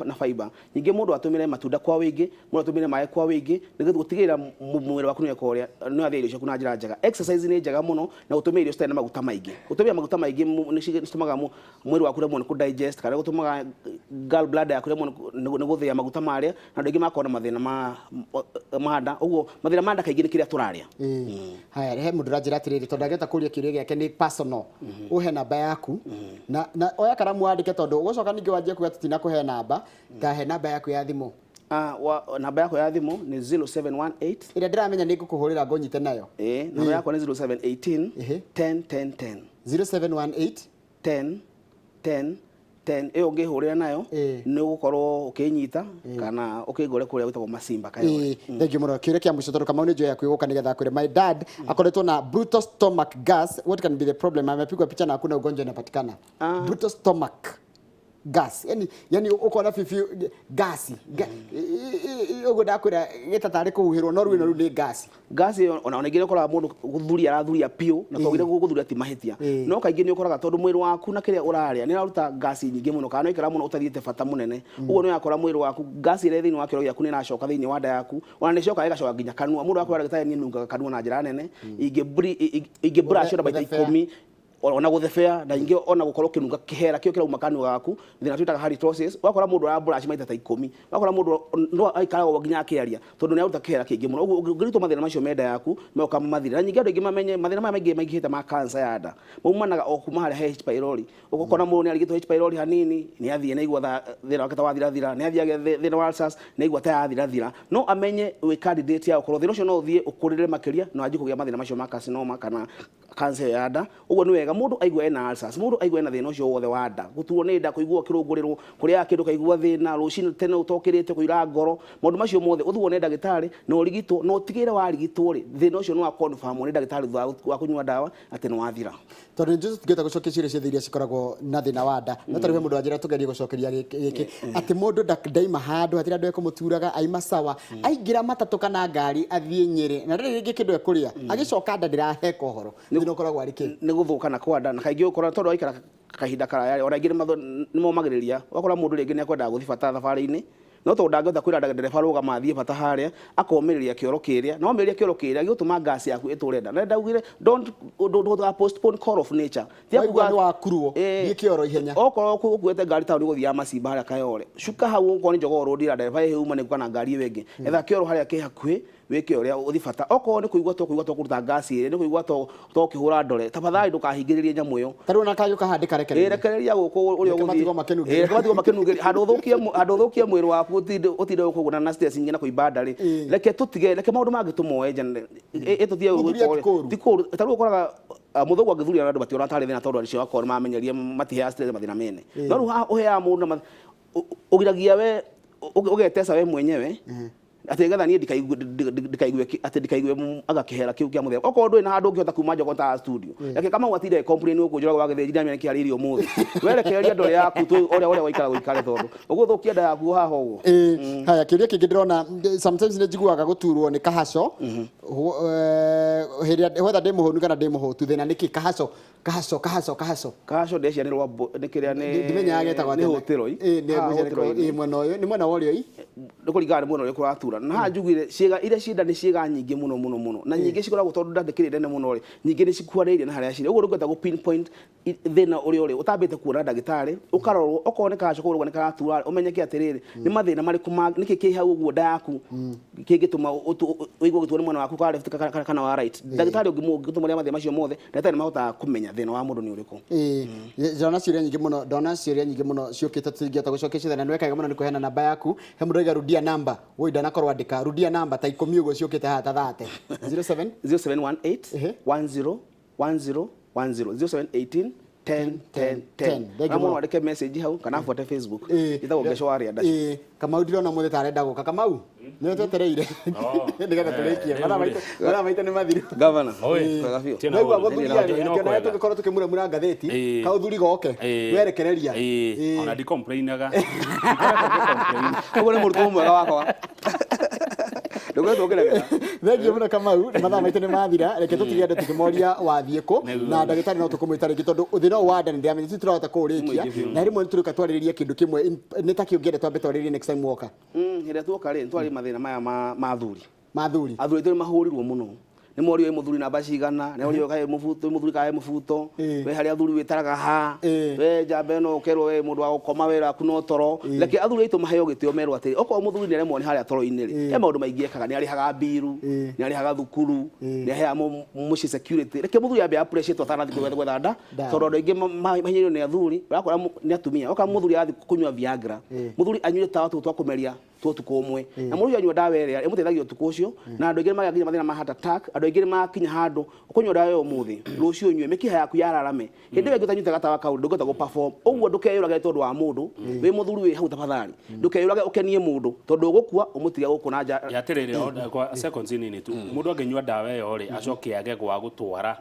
na fiber nyingĩ. Mũndũ atũmĩre matunda kwa wĩingĩ, mũndũ atũmĩre maĩ kwa wĩingĩ, nĩgetha gũtigĩrĩra mwĩrĩ waku nĩ ũrĩa nĩ wathĩa irio ciaku na njĩra njega. Exercise nĩ njega mũno, na gũtũmĩra irio citarĩ na maguta maingĩ. Gũtũmĩra maguta maingĩ nĩ citũmaga mwĩrĩ waku rĩmwe nĩ kũ digest, kana gũtũmaga gallbladder yaku rĩmwe nĩ gũthĩa maguta marĩa, na andũ aingĩ magakorwo na mathĩna ma nda. Ũguo mathĩna ma nda kaingĩ nĩ kĩrĩa tũrarĩa. Ĩĩ. Haya, he mũndũ ũranjĩra atĩrĩrĩ, tondũ angĩhota kũria kĩũria gĩake nĩ personal, ũhe namba yaku na oya karamu wandĩke, tondũ ũgũcoka ningĩ wanjie kuga tũtinakũhe namba. Tahe namba yaku ya thimũ. Namba yakwa ya thimũ nĩ 0718. Ĩrĩa ndĩramenya nĩ ngũkũhũrĩra ngũnyite nayo. Ĩĩ, namba yakwa nĩ 0718 10 10 10. 0718. 10 10 10. Ĩyo ũngĩhũrĩra nayo nĩ ũgũkorwo ũkĩnyita kana ũkĩngore kũrĩa gwĩtagwo Masimba Kayore. Ĩĩ, thank you mũno. Kĩũria kĩa mũico, tondũ Kamau nĩ njũĩ yaku ĩgũka nĩgetha akwĩre. My dad akoretwo na brutal stomach gas, what can be the problem? Amepigwa picha na hakuna ugonjwa inapatikana. Brutal stomach gas, yani ukona bibi gasi ũguo ndakwĩra gĩtatarĩ kũhuhĩrwo, no rĩu ĩno rĩu nĩ gasi. Gasi ĩyo ona ingĩ ũkoraga mũndũ gũthuria arathuria piũ, na twagire gũthuria ti mahĩtia, no kaingĩ nĩ ũkoraga tondũ mwĩrĩ waku na kĩrĩa ũrarĩa nĩ ũraruta gasi nyingĩ mũno, kana nĩ waikara mũno ũtathiĩte bata mũnene, ũguo nĩ ũrakora mwĩrĩ waku gasi ĩrĩa ĩ thĩinĩ wa kĩoro gĩaku nĩ ĩracoka thĩinĩ wa nda yaku, ona nĩ ĩcokaga ĩgacoka nginya kanua. Mũndũ akwĩra, "Ndagĩtarĩ, niĩ nungaga kanua na njĩra nene, ingĩ brush ona maita Gũthebea. 10," ona gũthebea, na ingĩ ona gũkorwo ũkĩnunga kĩhera kĩo kĩrauma kanua gaku, thĩna twĩtaga halitosis. Wakora mũndũ ara brush maita ta 10, wakora mũndũ no aikaraga ũguo nginya akĩaria, tondũ nĩ aruta kĩhera kĩingĩ mũno. Ũguo ũngĩrutwo mathĩna macio me nda yaku moka mathire. Na nyingĩ andũ aingĩ mamenye mathĩna maya maingĩ maingĩhĩte ma cancer ya nda maumanaga o kuma harĩa he H pylori. Ũgũkora mũndũ nĩ arigitwo H pylori hanini, nĩ athiĩ na igua thĩna wake ta wathirathira, nĩ athiĩ agĩa thĩna wa ulcers na igua ta yathirathira, no amenye wĩ candidate ya gũkorwo thĩna ũcio no ũthiĩ ũkũrĩre makĩria na wanjie kũgĩa mathĩna macio ma carcinoma kana cancer ya nda. Ũguo nĩ wega mũndũ aigua ena ulcers, mũndũ aigua ena thĩna ũcio wothe wa nda, gũturwo nĩ nda, kũigua ũkĩrũngũrĩrwo, kũrĩaga kĩndũ kaigua thĩna, rũcinĩ tene ũtokĩrĩte kũira ngoro, maũndũ macio mothe ũthiĩ wone ndagĩtarĩ na ũrigitwo, na ũtigĩrĩre warigitwo rĩ, thĩna ũcio nĩ wa confirm nĩ ndagĩtarĩ thutha wa kũnyua ndawa atĩ nĩ wathira. Tondũ nĩ njũĩ tũtingĩhota gũcokia ciũria ciothe iria cikoragwo na thĩna wa nda, no tarĩu he mũndũ wanjĩra tũgerie gũcokeria gĩkĩ atĩ mũndũ ndaima handũ hatirĩ andũ ekũmũturaga, aima sawa, aingĩra matatũ kana ngari athiĩ Nyĩrĩ na rĩrĩ rĩngĩ kĩndũ ekũrĩa, agĩcoka nda ndĩraheka ũhoro. Thĩna ũkoragwo arĩ kĩ? Nĩ gũthũkana kwa nda, na kaingĩ ũkora tondũ waikara kahinda karaya, ona ingĩ nĩ momagĩrĩria. Ũgakora mũndũ rĩngĩ nĩ akwendaga gũthiĩ bata thabarĩ-inĩ, no tondũ ndangĩhota kwĩra ndereba rũgama athiĩ bata harĩa, akomĩrĩria kĩoro kĩrĩa, na omĩrĩria kĩoro kĩrĩa gĩgũtũma gas yaku ĩtũre nda. Na ndaugire don't postpone call of nature. Tiga Waigua nĩ wakurwo, thiĩ kĩoro ihenya. Okorwo ũkuĩte ngari taũni gũthiaga Macimba harĩa Kayore, cuka hau, okorwo nĩ Jogoo Road, ĩra ndereba ĩhĩ uma nĩ kana ngari ĩyo ĩngĩ, etha kĩoro harĩa kĩ hakuhĩ, wĩke ũrĩa ũthi bata. Okorwo nĩ kũigua to kũigua to kũruta ngasi ĩrĩa, nĩ kũigua to ũkĩhũra ndore, tafadhali ndũkahingĩrĩrie nyamũ ĩyo. Tarĩu ona kagĩũka handĩka rekereria. Rekereria gũkũ ũrĩa Reke ũgũthiĩ. Matigwo makĩnungĩria. Reke matigwo makĩnungĩria handũ ũthũkie mwĩrĩ waku, ũtinde ũkũgũna na stress nyingĩ na kũimba nda rĩ. Reke tũtige, reke maũndũ mangĩ tũmoe nja ĩtũtige. Gũthuria ti kũũru. Ti kũũru. Ta rĩu ũkoraga mũthũngũ angĩthuria na andũ mationa tarĩ thĩna, tondũ acio akorwo nĩmamenyerie matiheaga stress mathĩna mene. No rĩu haha ũheaga mũndũ na ũgiragia we ũgeteca we mwenyewe atĩ nĩgetha niĩ ndikaigue atĩ ndikaigue anga kĩhera kĩu kĩa mũthemba. Okorwo ndũrĩ na handũ ũngĩhota kuma njogo ta studio, reke Kamau atinde complain gũkũ Njoroge wa Gĩthĩnji ndamenya nĩkĩ arĩirie ũmũthĩ. Werekereria ndore yaku ũrĩa waikara gũikare, tondũ ũgũthũkia nda yaku haha ũguo. Ĩĩ, haya, kĩũria kĩngĩ ndĩrona, sometimes nĩ njiguaga gũturwo nĩ kahaco hĩndĩ ĩrĩa whether ndĩ mũhũnu kana ndĩ mũhũtu. Thĩna nĩ kĩ? Kahaco, kahaco, kahaco, kahaco. Kahaco ndeciria nĩ rwambo, nĩ kĩrĩa nĩ Ndimenyaga getagwo nĩ atĩa. hũtĩroi. Ĩĩ, nĩ Haha ngwĩciria nĩ hũtĩro-inĩ. ĩĩ, mwena ũyũ nĩ mwena wa ũrĩo ĩ. Nĩ kũringana nĩ mwena ũrĩkũ ũratura. Na haha njugire ciĩga iria ciĩ nda nĩ ciĩga nyingĩ mũno mũno mũno, na nyingĩ cikoragwo tondũ nda ndĩkĩrĩ nene mũno rĩ, nyingĩ nĩ cikuhanĩrĩirie na harĩa cirĩ. Ũguo ndũngĩhota gũ pinpoint thĩna ũrĩa ũrĩ ũtambĩte kuona ndagĩtarĩ, ũkarorwo okorwo nĩ kahaco kau ũrauga nĩ karatura, ũmenyeke atĩrĩrĩ nĩ mathĩna marĩkũ nĩkĩ kĩ hau ũguo nda yaku kĩngĩtũma ũigue gũturwo nĩ mwena waku. wa left kana wa right. Ndagĩtarĩ ũngĩtũmũria mathĩna macio mothe, ndagĩtarĩ nĩ mahotaga kũmenya thĩna wa mũndũ nĩ ũrĩkũ. Ĩĩ, ndona ciũria nyingĩ mũno, ndona ciũria nyingĩ mũno ciũkĩte tũtingĩhota gũcokia ciothe, na nĩ weka wega mũno nĩ kũheana namba yaku. He mũndũ oiga rudia namba, woi ndanakorwo andĩka, rudia namba ta ikũmi ũguo ciũkĩte haha ta thate. 07 0718 Ehe. 10 10 10 0718 10 10 10. Thank you Na mũndũ mũno. andĩke message hau kana abuate Facebook. Ĩĩ. Ĩtagwo Ngeco wa Rĩandacu. Ĩĩ, Kamau ndirona mũthĩ ta arenda gũka. Kamau, nĩwe twetereire nĩgetha tũrĩkie. Rĩu Mathaa rĩ. mathaa maitũ nĩ mathiru. Governor. Oi. Kwega biũ. Tena Naigua ũru. mũthuri Tena arĩ, ino akĩona kwega. tũgĩkorwo tũkĩmuramura ngathĩti, Ĩĩ. kaũthuri goke, Ĩĩ. werekereria. Ĩĩ. Ĩĩ. Ona ndicomplainaga. Ndikoretwo ngĩcomplain. Ũguo nĩ mũrutwo mwega wakwa. Ndũkoretwo ũkĩregera. Thengiũ mũno Kamau, mathaa maitũ nĩ mathira, reke tũtige andũ tũkĩmoria wathiĩ kũ, na ndagĩtarĩ no tũkũmwĩta rĩngĩ tondũ thĩna ũyũ wa nda nĩ ndĩramenya ithuĩ tũrahota kũũrĩkia, na rĩmwe nĩ tũrĩũka twarĩrĩrie kĩndũ kĩmwe, nĩ ta kĩ ũngĩenda twambe twarĩrĩrie next time woka, Hĩndĩ ĩrĩa tuoka rĩ, nĩtwarĩ mathĩna maya ma athuri. ma athuri. Athuri aitũ nĩ mahũrirwo mũno. Nĩ morio wĩ mũthuri namba cigana, nĩ morio kaĩ mũbuto, wĩ mũthuri kaĩ mũbuto, Ĩĩ. we harĩa athuri wĩtaraga ha, Ĩĩ. we njamba ĩno ũkerwo we mũndũ wa gũkoma wĩra waku no toro. Reke athuri aitũ maheo gĩtĩo merwo atĩrĩ, okorwo mũthuri nĩ aremwo nĩ harĩa toro-inĩ rĩ, he maũndũ maingĩ ekaga, nĩ arĩhaga mbiru, Ĩĩ. nĩ arĩhaga thukuru, nĩ aheaga mũciĩ security. Reke mũthuri ambe appreciate atanathiĩ gwetha nda, Ndawa. tondũ andũ aingĩ mahinyĩrĩirio nĩ athuri, ũrakora nĩ atumia, ũrakora mũthuri arathiĩ kũnyua Viagra, Ĩĩ. mũthuri anyuire tawa tũu twa kũmeria twa ũtukũ ũmwe, na mũndũ ũcio anyua ndawa ĩrĩa ĩmũteithagia ũtukũ ũcio, na andũ aingĩ nĩmagĩa nginya mathĩna ma heart attack, andũ aingĩ nĩmakinya handũ ũkũnyua ndawa ĩyo ũmũthĩ, rũciũ ũnyue mĩkiha yaku yararame, hĩndĩ ĩyo ĩngĩ ũtanyuĩte gatawa kau ndũngĩhota gũ perform. Ũguo ndũkeyũrage tondũ wa mũndũ, wĩ mũthuri wĩ hau tafadhali, ndũkeyũrage ũkenie mũndũ tondũ ũgũkua ũmũtige gũkũ na nja. Ya atĩrĩrĩ, kwa seconds nini tu, mũndũ angĩnyua ndawa ĩyo rĩ, acoke age gwa gũtwara,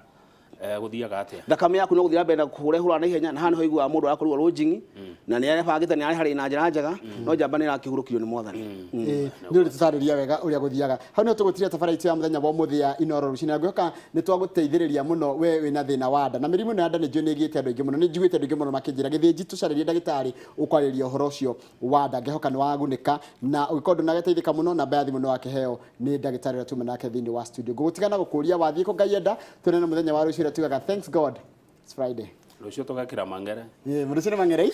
gũthiaga atĩa? Thakame yaku no gũthiĩ na mbere na kũhũra ĩhũraga na ihenya, na haha nĩho ũiguaga mũndũ arakorirwo rũnjing'i, na nĩ arebangĩte nĩ arĩ na njĩra njega, no njamba nĩ ĩrakĩhurũkirio nĩ mwathani. Ĩĩ, nĩ ũrĩ tũtarĩria wega ũrĩa gũthiaga hau nĩho tũgũtiria tabara itũ ya mũthenya wa ũmũthĩ ya Inooro rũcinĩ, na ngwĩhoka nĩ twagũteithĩrĩria mũno we wĩna thĩna wa nda na mĩrimũ ĩno ya nda nĩ njũĩ nĩ ĩgĩte andũ aingĩ mũno, nĩ njiguĩte andũ aingĩ mũno makĩnjĩra gĩthĩnji tũcarĩrie ndagĩtarĩ ũkwarĩria ũhoro ũcio wa nda. Ngĩhoka nĩ wagunĩka, na ũngĩkorwo ndũnageteithĩka mũno, namba ya thimũ nĩ wakĩheo nĩ ndagĩtarĩ ũrĩa tuma nake thĩinĩ wa studio. Ngũgũtigana gũkũria wathiĩ kũ Ngai enda, tuonane mũthenya wa rũciũ ũrĩa tugaga thanks God it's Friday. Rũciũ tũgekĩra mangere. Ĩĩ, rũciũ nĩ mang'erei.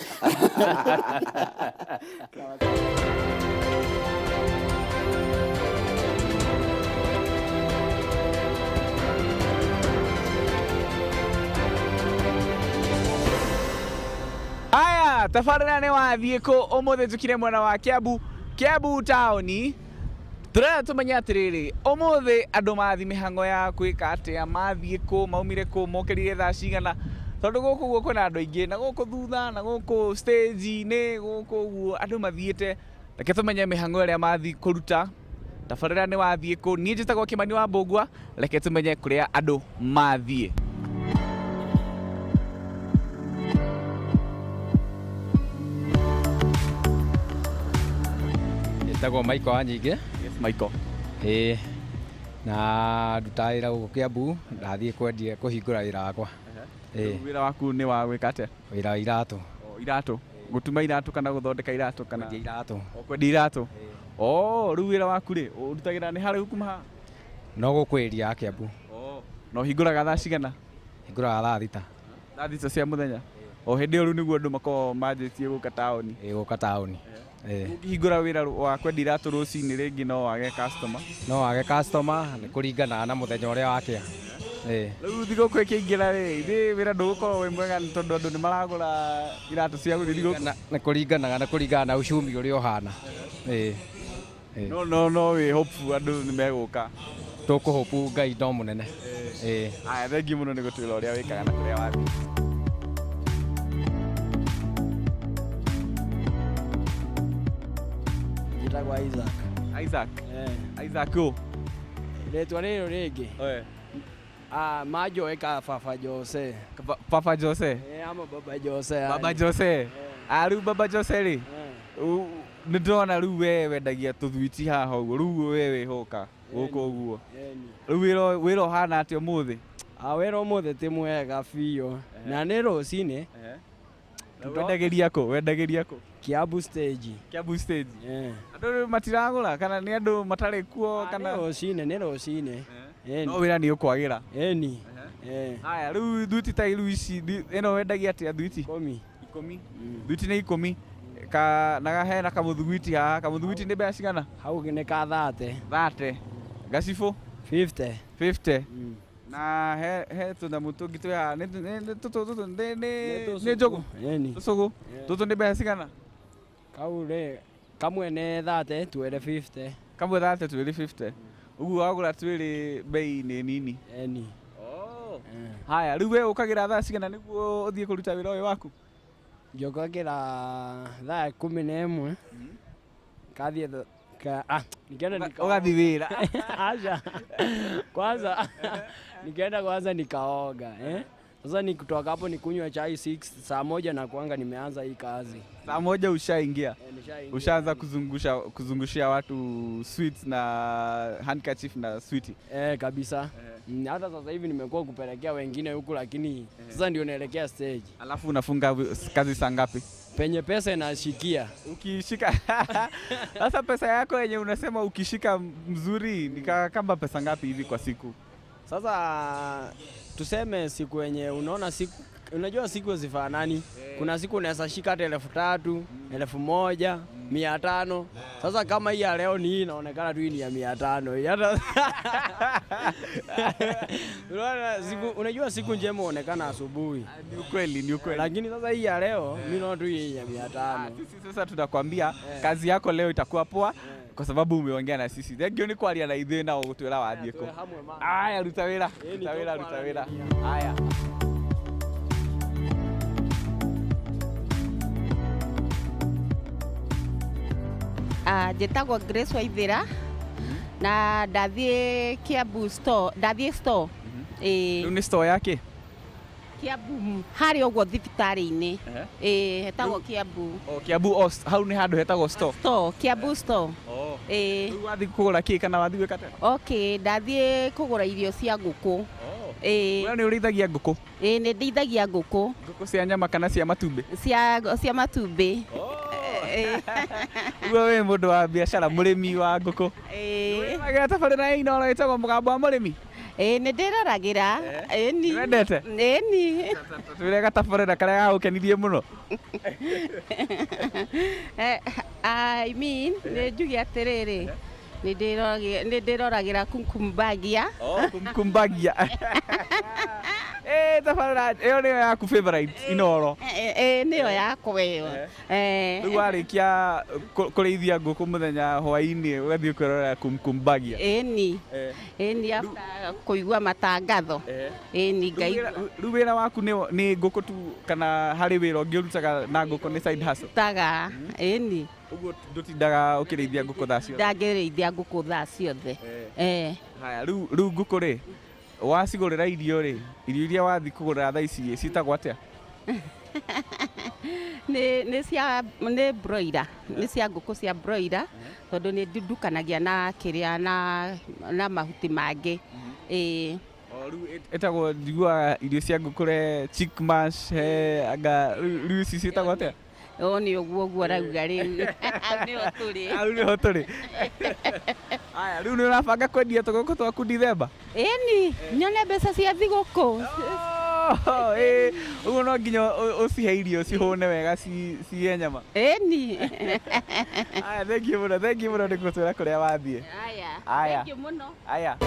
Aya, tabarĩra nĩ wathiĩ kũ ũmũthĩ njũkire mwena wa Kiambu, Kiambu taũni. Tũrenda tũmenye atĩrĩrĩ, ũmũthĩ andũ mathiĩ mĩhang'o ya gwĩka atĩa, mathiĩ kũ, maumire kũ, mokĩrire thaa cigana, tondũ gũkũ ũguo kwĩna andũ aingĩ, na gũkũ thutha, na gũkũ stage-inĩ, gũkũ ũguo andũ mathiĩte. Reke tũmenye mĩhang'o ĩrĩa mathiĩ kũruta. Tabarĩra nĩ wathiĩ kũ, niĩ njĩtagwo Kĩmani wa Mbũgua, reke tũmenye kũrĩa andũ mathiĩ. Njĩtagwo Michael Wanyingĩ. Yes, Michael. Ĩĩ, na ndutaga wĩra gũkũ Kiambu, ndathiĩ kwendia kũhingũra wĩra wakwa. Ĩĩ. Wĩra waku nĩ wa gwĩka atĩa? Wĩra wa iratũ. O, iratũ. Gũtuma iratũ kana gũthondeka iratũ kana? Kwendia iratũ. O, kwendia iratũ. O, rĩu wĩra waku rĩ, ũrutagĩra nĩ haraihu kuma haha? No gũkũ area ya Kiambu. O, na ũhingũraga thaa cigana? Hingũraga thaa thita. Thaa thita cia mũthenya? O hĩndĩ ĩyo rĩu nĩguo andũ makoragwo manjĩtie gũka taũni. Ĩĩ, gũka taũni. Ĩĩ. Ũngĩhingũra wĩra wa kwendia iratũ rũcinĩ rĩngĩ no wage customer. No wage customer, nĩ kũringana na mũthenya ũrĩa wakĩa. Ĩĩ. Rĩu thigũkũ ĩkĩingĩra rĩ, ithe wĩra ndũgũkorwo wĩ mwega nĩ tondũ andũ nĩ maragũra iratũ cia gũthiĩ thigũkũ. Nĩ kũringanaga, nĩ kũringana na uchumi ũrĩa ũhana. Ĩĩ. Ĩĩ. No, no, no wĩ hopeful andũ nĩ megũka. Tũkũhopu Ngai no mũnene. Ĩĩ. Aya, thengiũ mũno nĩ gũtwĩra ũrĩa wĩkaga na kũrĩa wathiĩ. Njĩtagwo Isaac. Isaac. Isaac ũ? Rĩtwa rĩrĩ rĩngĩ. Ah, manjoe ka Baba Jose. Baba Jose? Ama Baba Jose. Yani. Baba Jose. Ah, rĩu Baba Jose rĩ, nĩ ndĩrona rĩu we wendagia tũthwiti haha ũguo, rĩu we wĩhoka gũkũ ũguo. Rĩu wĩra ũhana atĩa ũmũthĩ? Ah, wĩra ũmũthĩ ti mwega biũ. Na nĩ rũcinĩ. Wendagĩria kũ? Wendagĩria kũ? Kiambu stage. Kiambu stage. Andũ rĩu matiragũra kana nĩ andũ matarĩ kuo kana? Nĩ rũcinĩ, nĩ rũcinĩ. No wĩra nĩ ũkwagĩra. Ĩni. Haya, rĩu thuiti ta rĩu ici, ĩno wendagia atĩa thuiti? Ikũmi. Ikũmi. Thuiti nĩ ikũmi. Ka, na hena kamũthuguiti haha, kamũthuguiti nĩ mbeca cigana? Hau nĩ ka thate. Thate. Gacibũ? 50. 50. Na he tũnyamũ tũngĩ twĩ haha, nĩ tũtũ tũtũ nĩ njũgũ? Ĩni. Tũcũgũ tũtũ nĩ mbeca cigana? Kau rĩ kamwe nĩ 30, twĩrĩ 50. Kamwe 30, twĩrĩ 50. Ũguo wagũra twĩrĩ bei nĩ nini. Ĩni. Haya, rĩu we ũkagĩra thaa cigana nĩguo ũthiĩ kũruta wĩra ũyũ waku? Njũkagĩra thaa 11 kathiĩ nikaenda Ũgathiĩ wĩra? Acha. Kwanza nikaenda kwanza nikaoga, eh? Sasa nikutoka hapo nikunywa chai 6, saa 1 na kuanga nimeanza hii kazi. Saa 1 ushaingia? Nishaingia. Ushaanza kuzungushia watu sweets na handkerchief na sweetie? Kabisa. Hata sasa hivi nimekuwa kupelekea wengine huku, lakini sasa ndio naelekea stage. Alafu unafunga kazi saa ngapi? Penye pesa inashikia. Ukishika. Sasa pesa yako yenye unasema ukishika mzuri ni kama pesa ngapi hivi kwa siku? Sasa tuseme siku yenye unaona siku, unajua siku hazifanani. Kuna siku unaweza shika hata 3,000, 1,000, 500. Sasa kama hii ya leo ni hii inaonekana tu hii ni ya 500. Hata unaona siku, unajua siku njema huonekana asubuhi. Ni ukweli, ni ukweli. Lakini sasa hii ya leo mimi naona tu hii ya 500. Sisi sasa tunakwambia kazi yako leo itakuwa poa kwa sababu umeongea na sisi. Thank you ni kwaria na ithuĩ na ũgũtwĩra wathiĩ kũ. Aya, ruta wĩra, ruta wĩra, ruta wĩra. Aya. Njĩtagwo Grace Waithĩra na ndathiĩ Kiambu store, ndathiĩ store. Rĩu nĩ store yake? Kiambu harĩa ũguo thibitarĩ-inĩ. Hetagwo Kiambu. O Kiambu, o hau nĩ handũ hetagwo store. Store, Kiambu store. Rĩu wathiĩ kũgũra kĩ kana wathiĩ gwĩka atĩa? Okay, ndathiĩ kũgũra irio cia ngũkũ. We nĩ ũrĩithagia ngũkũ? Ĩĩ, nĩ ndĩithagia ngũkũ. Ngũkũ cia nyama kana cia matumbĩ? Cia matumbĩ. Ũguo wĩ mũndũ wa biacara, mũrĩmi wa ngũkũ. Wĩroragĩra tabarĩra ya Inooro ĩtagwo Mũgambo wa Mũrĩmi? Ĩĩ, nĩ ndĩroragĩra. Ĩni. Nĩwendete? Ĩni. Twĩre gatabarĩra karĩa gagũkenirie mũno. I mean, nĩ njuge atĩrĩrĩ, nĩ ndĩroragĩra Kumkumbagia. Oh, Kumkumbagia. Tabarĩra ĩyo nĩyo yaku favorite Inooro? Nĩyo yakwa ĩyo. Rĩu warĩkia kũrĩithia ngũkũ mũthenya hwaĩ-inĩ ũgathiĩ kwĩrorera Kumkumbagia. Ĩni. Ĩni, after kũigua matangatho. Ĩni, ngaigua. Rĩu wĩra waku nĩ ngũkũ tu kana harĩ wĩra ũngĩ ũrutaga na ngũkũ nĩ side hustle? Rutaga, ĩni. Ũguo ndũtindaga ũkĩrĩithia ngũkũ thaa ciothe? Ndangĩrĩithia ngũkũ thaa ciothe. Haya, rĩu ngũkũ rĩ, wacigũrĩra irio rĩ, irio iria wathiĩ kũgũra thaa ici ciĩtagwo atĩa? Nĩ broiler, nĩ cia ngũkũ cia broiler, tondũ nĩ ndukanagia na kĩrĩa na mahuti mangĩ. O rĩu ĩtagwo, njiguaga irio cia ngũkũ re chick mash, he anga rĩu ici ciĩtagwo atĩa? O nĩ ũguo ũguo ũrauga rĩu. Hau nĩho tũrĩ. Hau nĩho tũrĩ. Aya, rĩu nĩ ũrabanga kwendia tũgũkũ twaku Dithemba? Ĩni, nyone mbeca cia thigũkũ. Ũguo no nginya ũcihe irio cihũne wega cihe nyama. Ĩni. Aya, thank you mũno, thank you mũno nĩ gũtwĩra kũrĩa wathiĩ. Aya. Aya. Thank you mũno. Aya.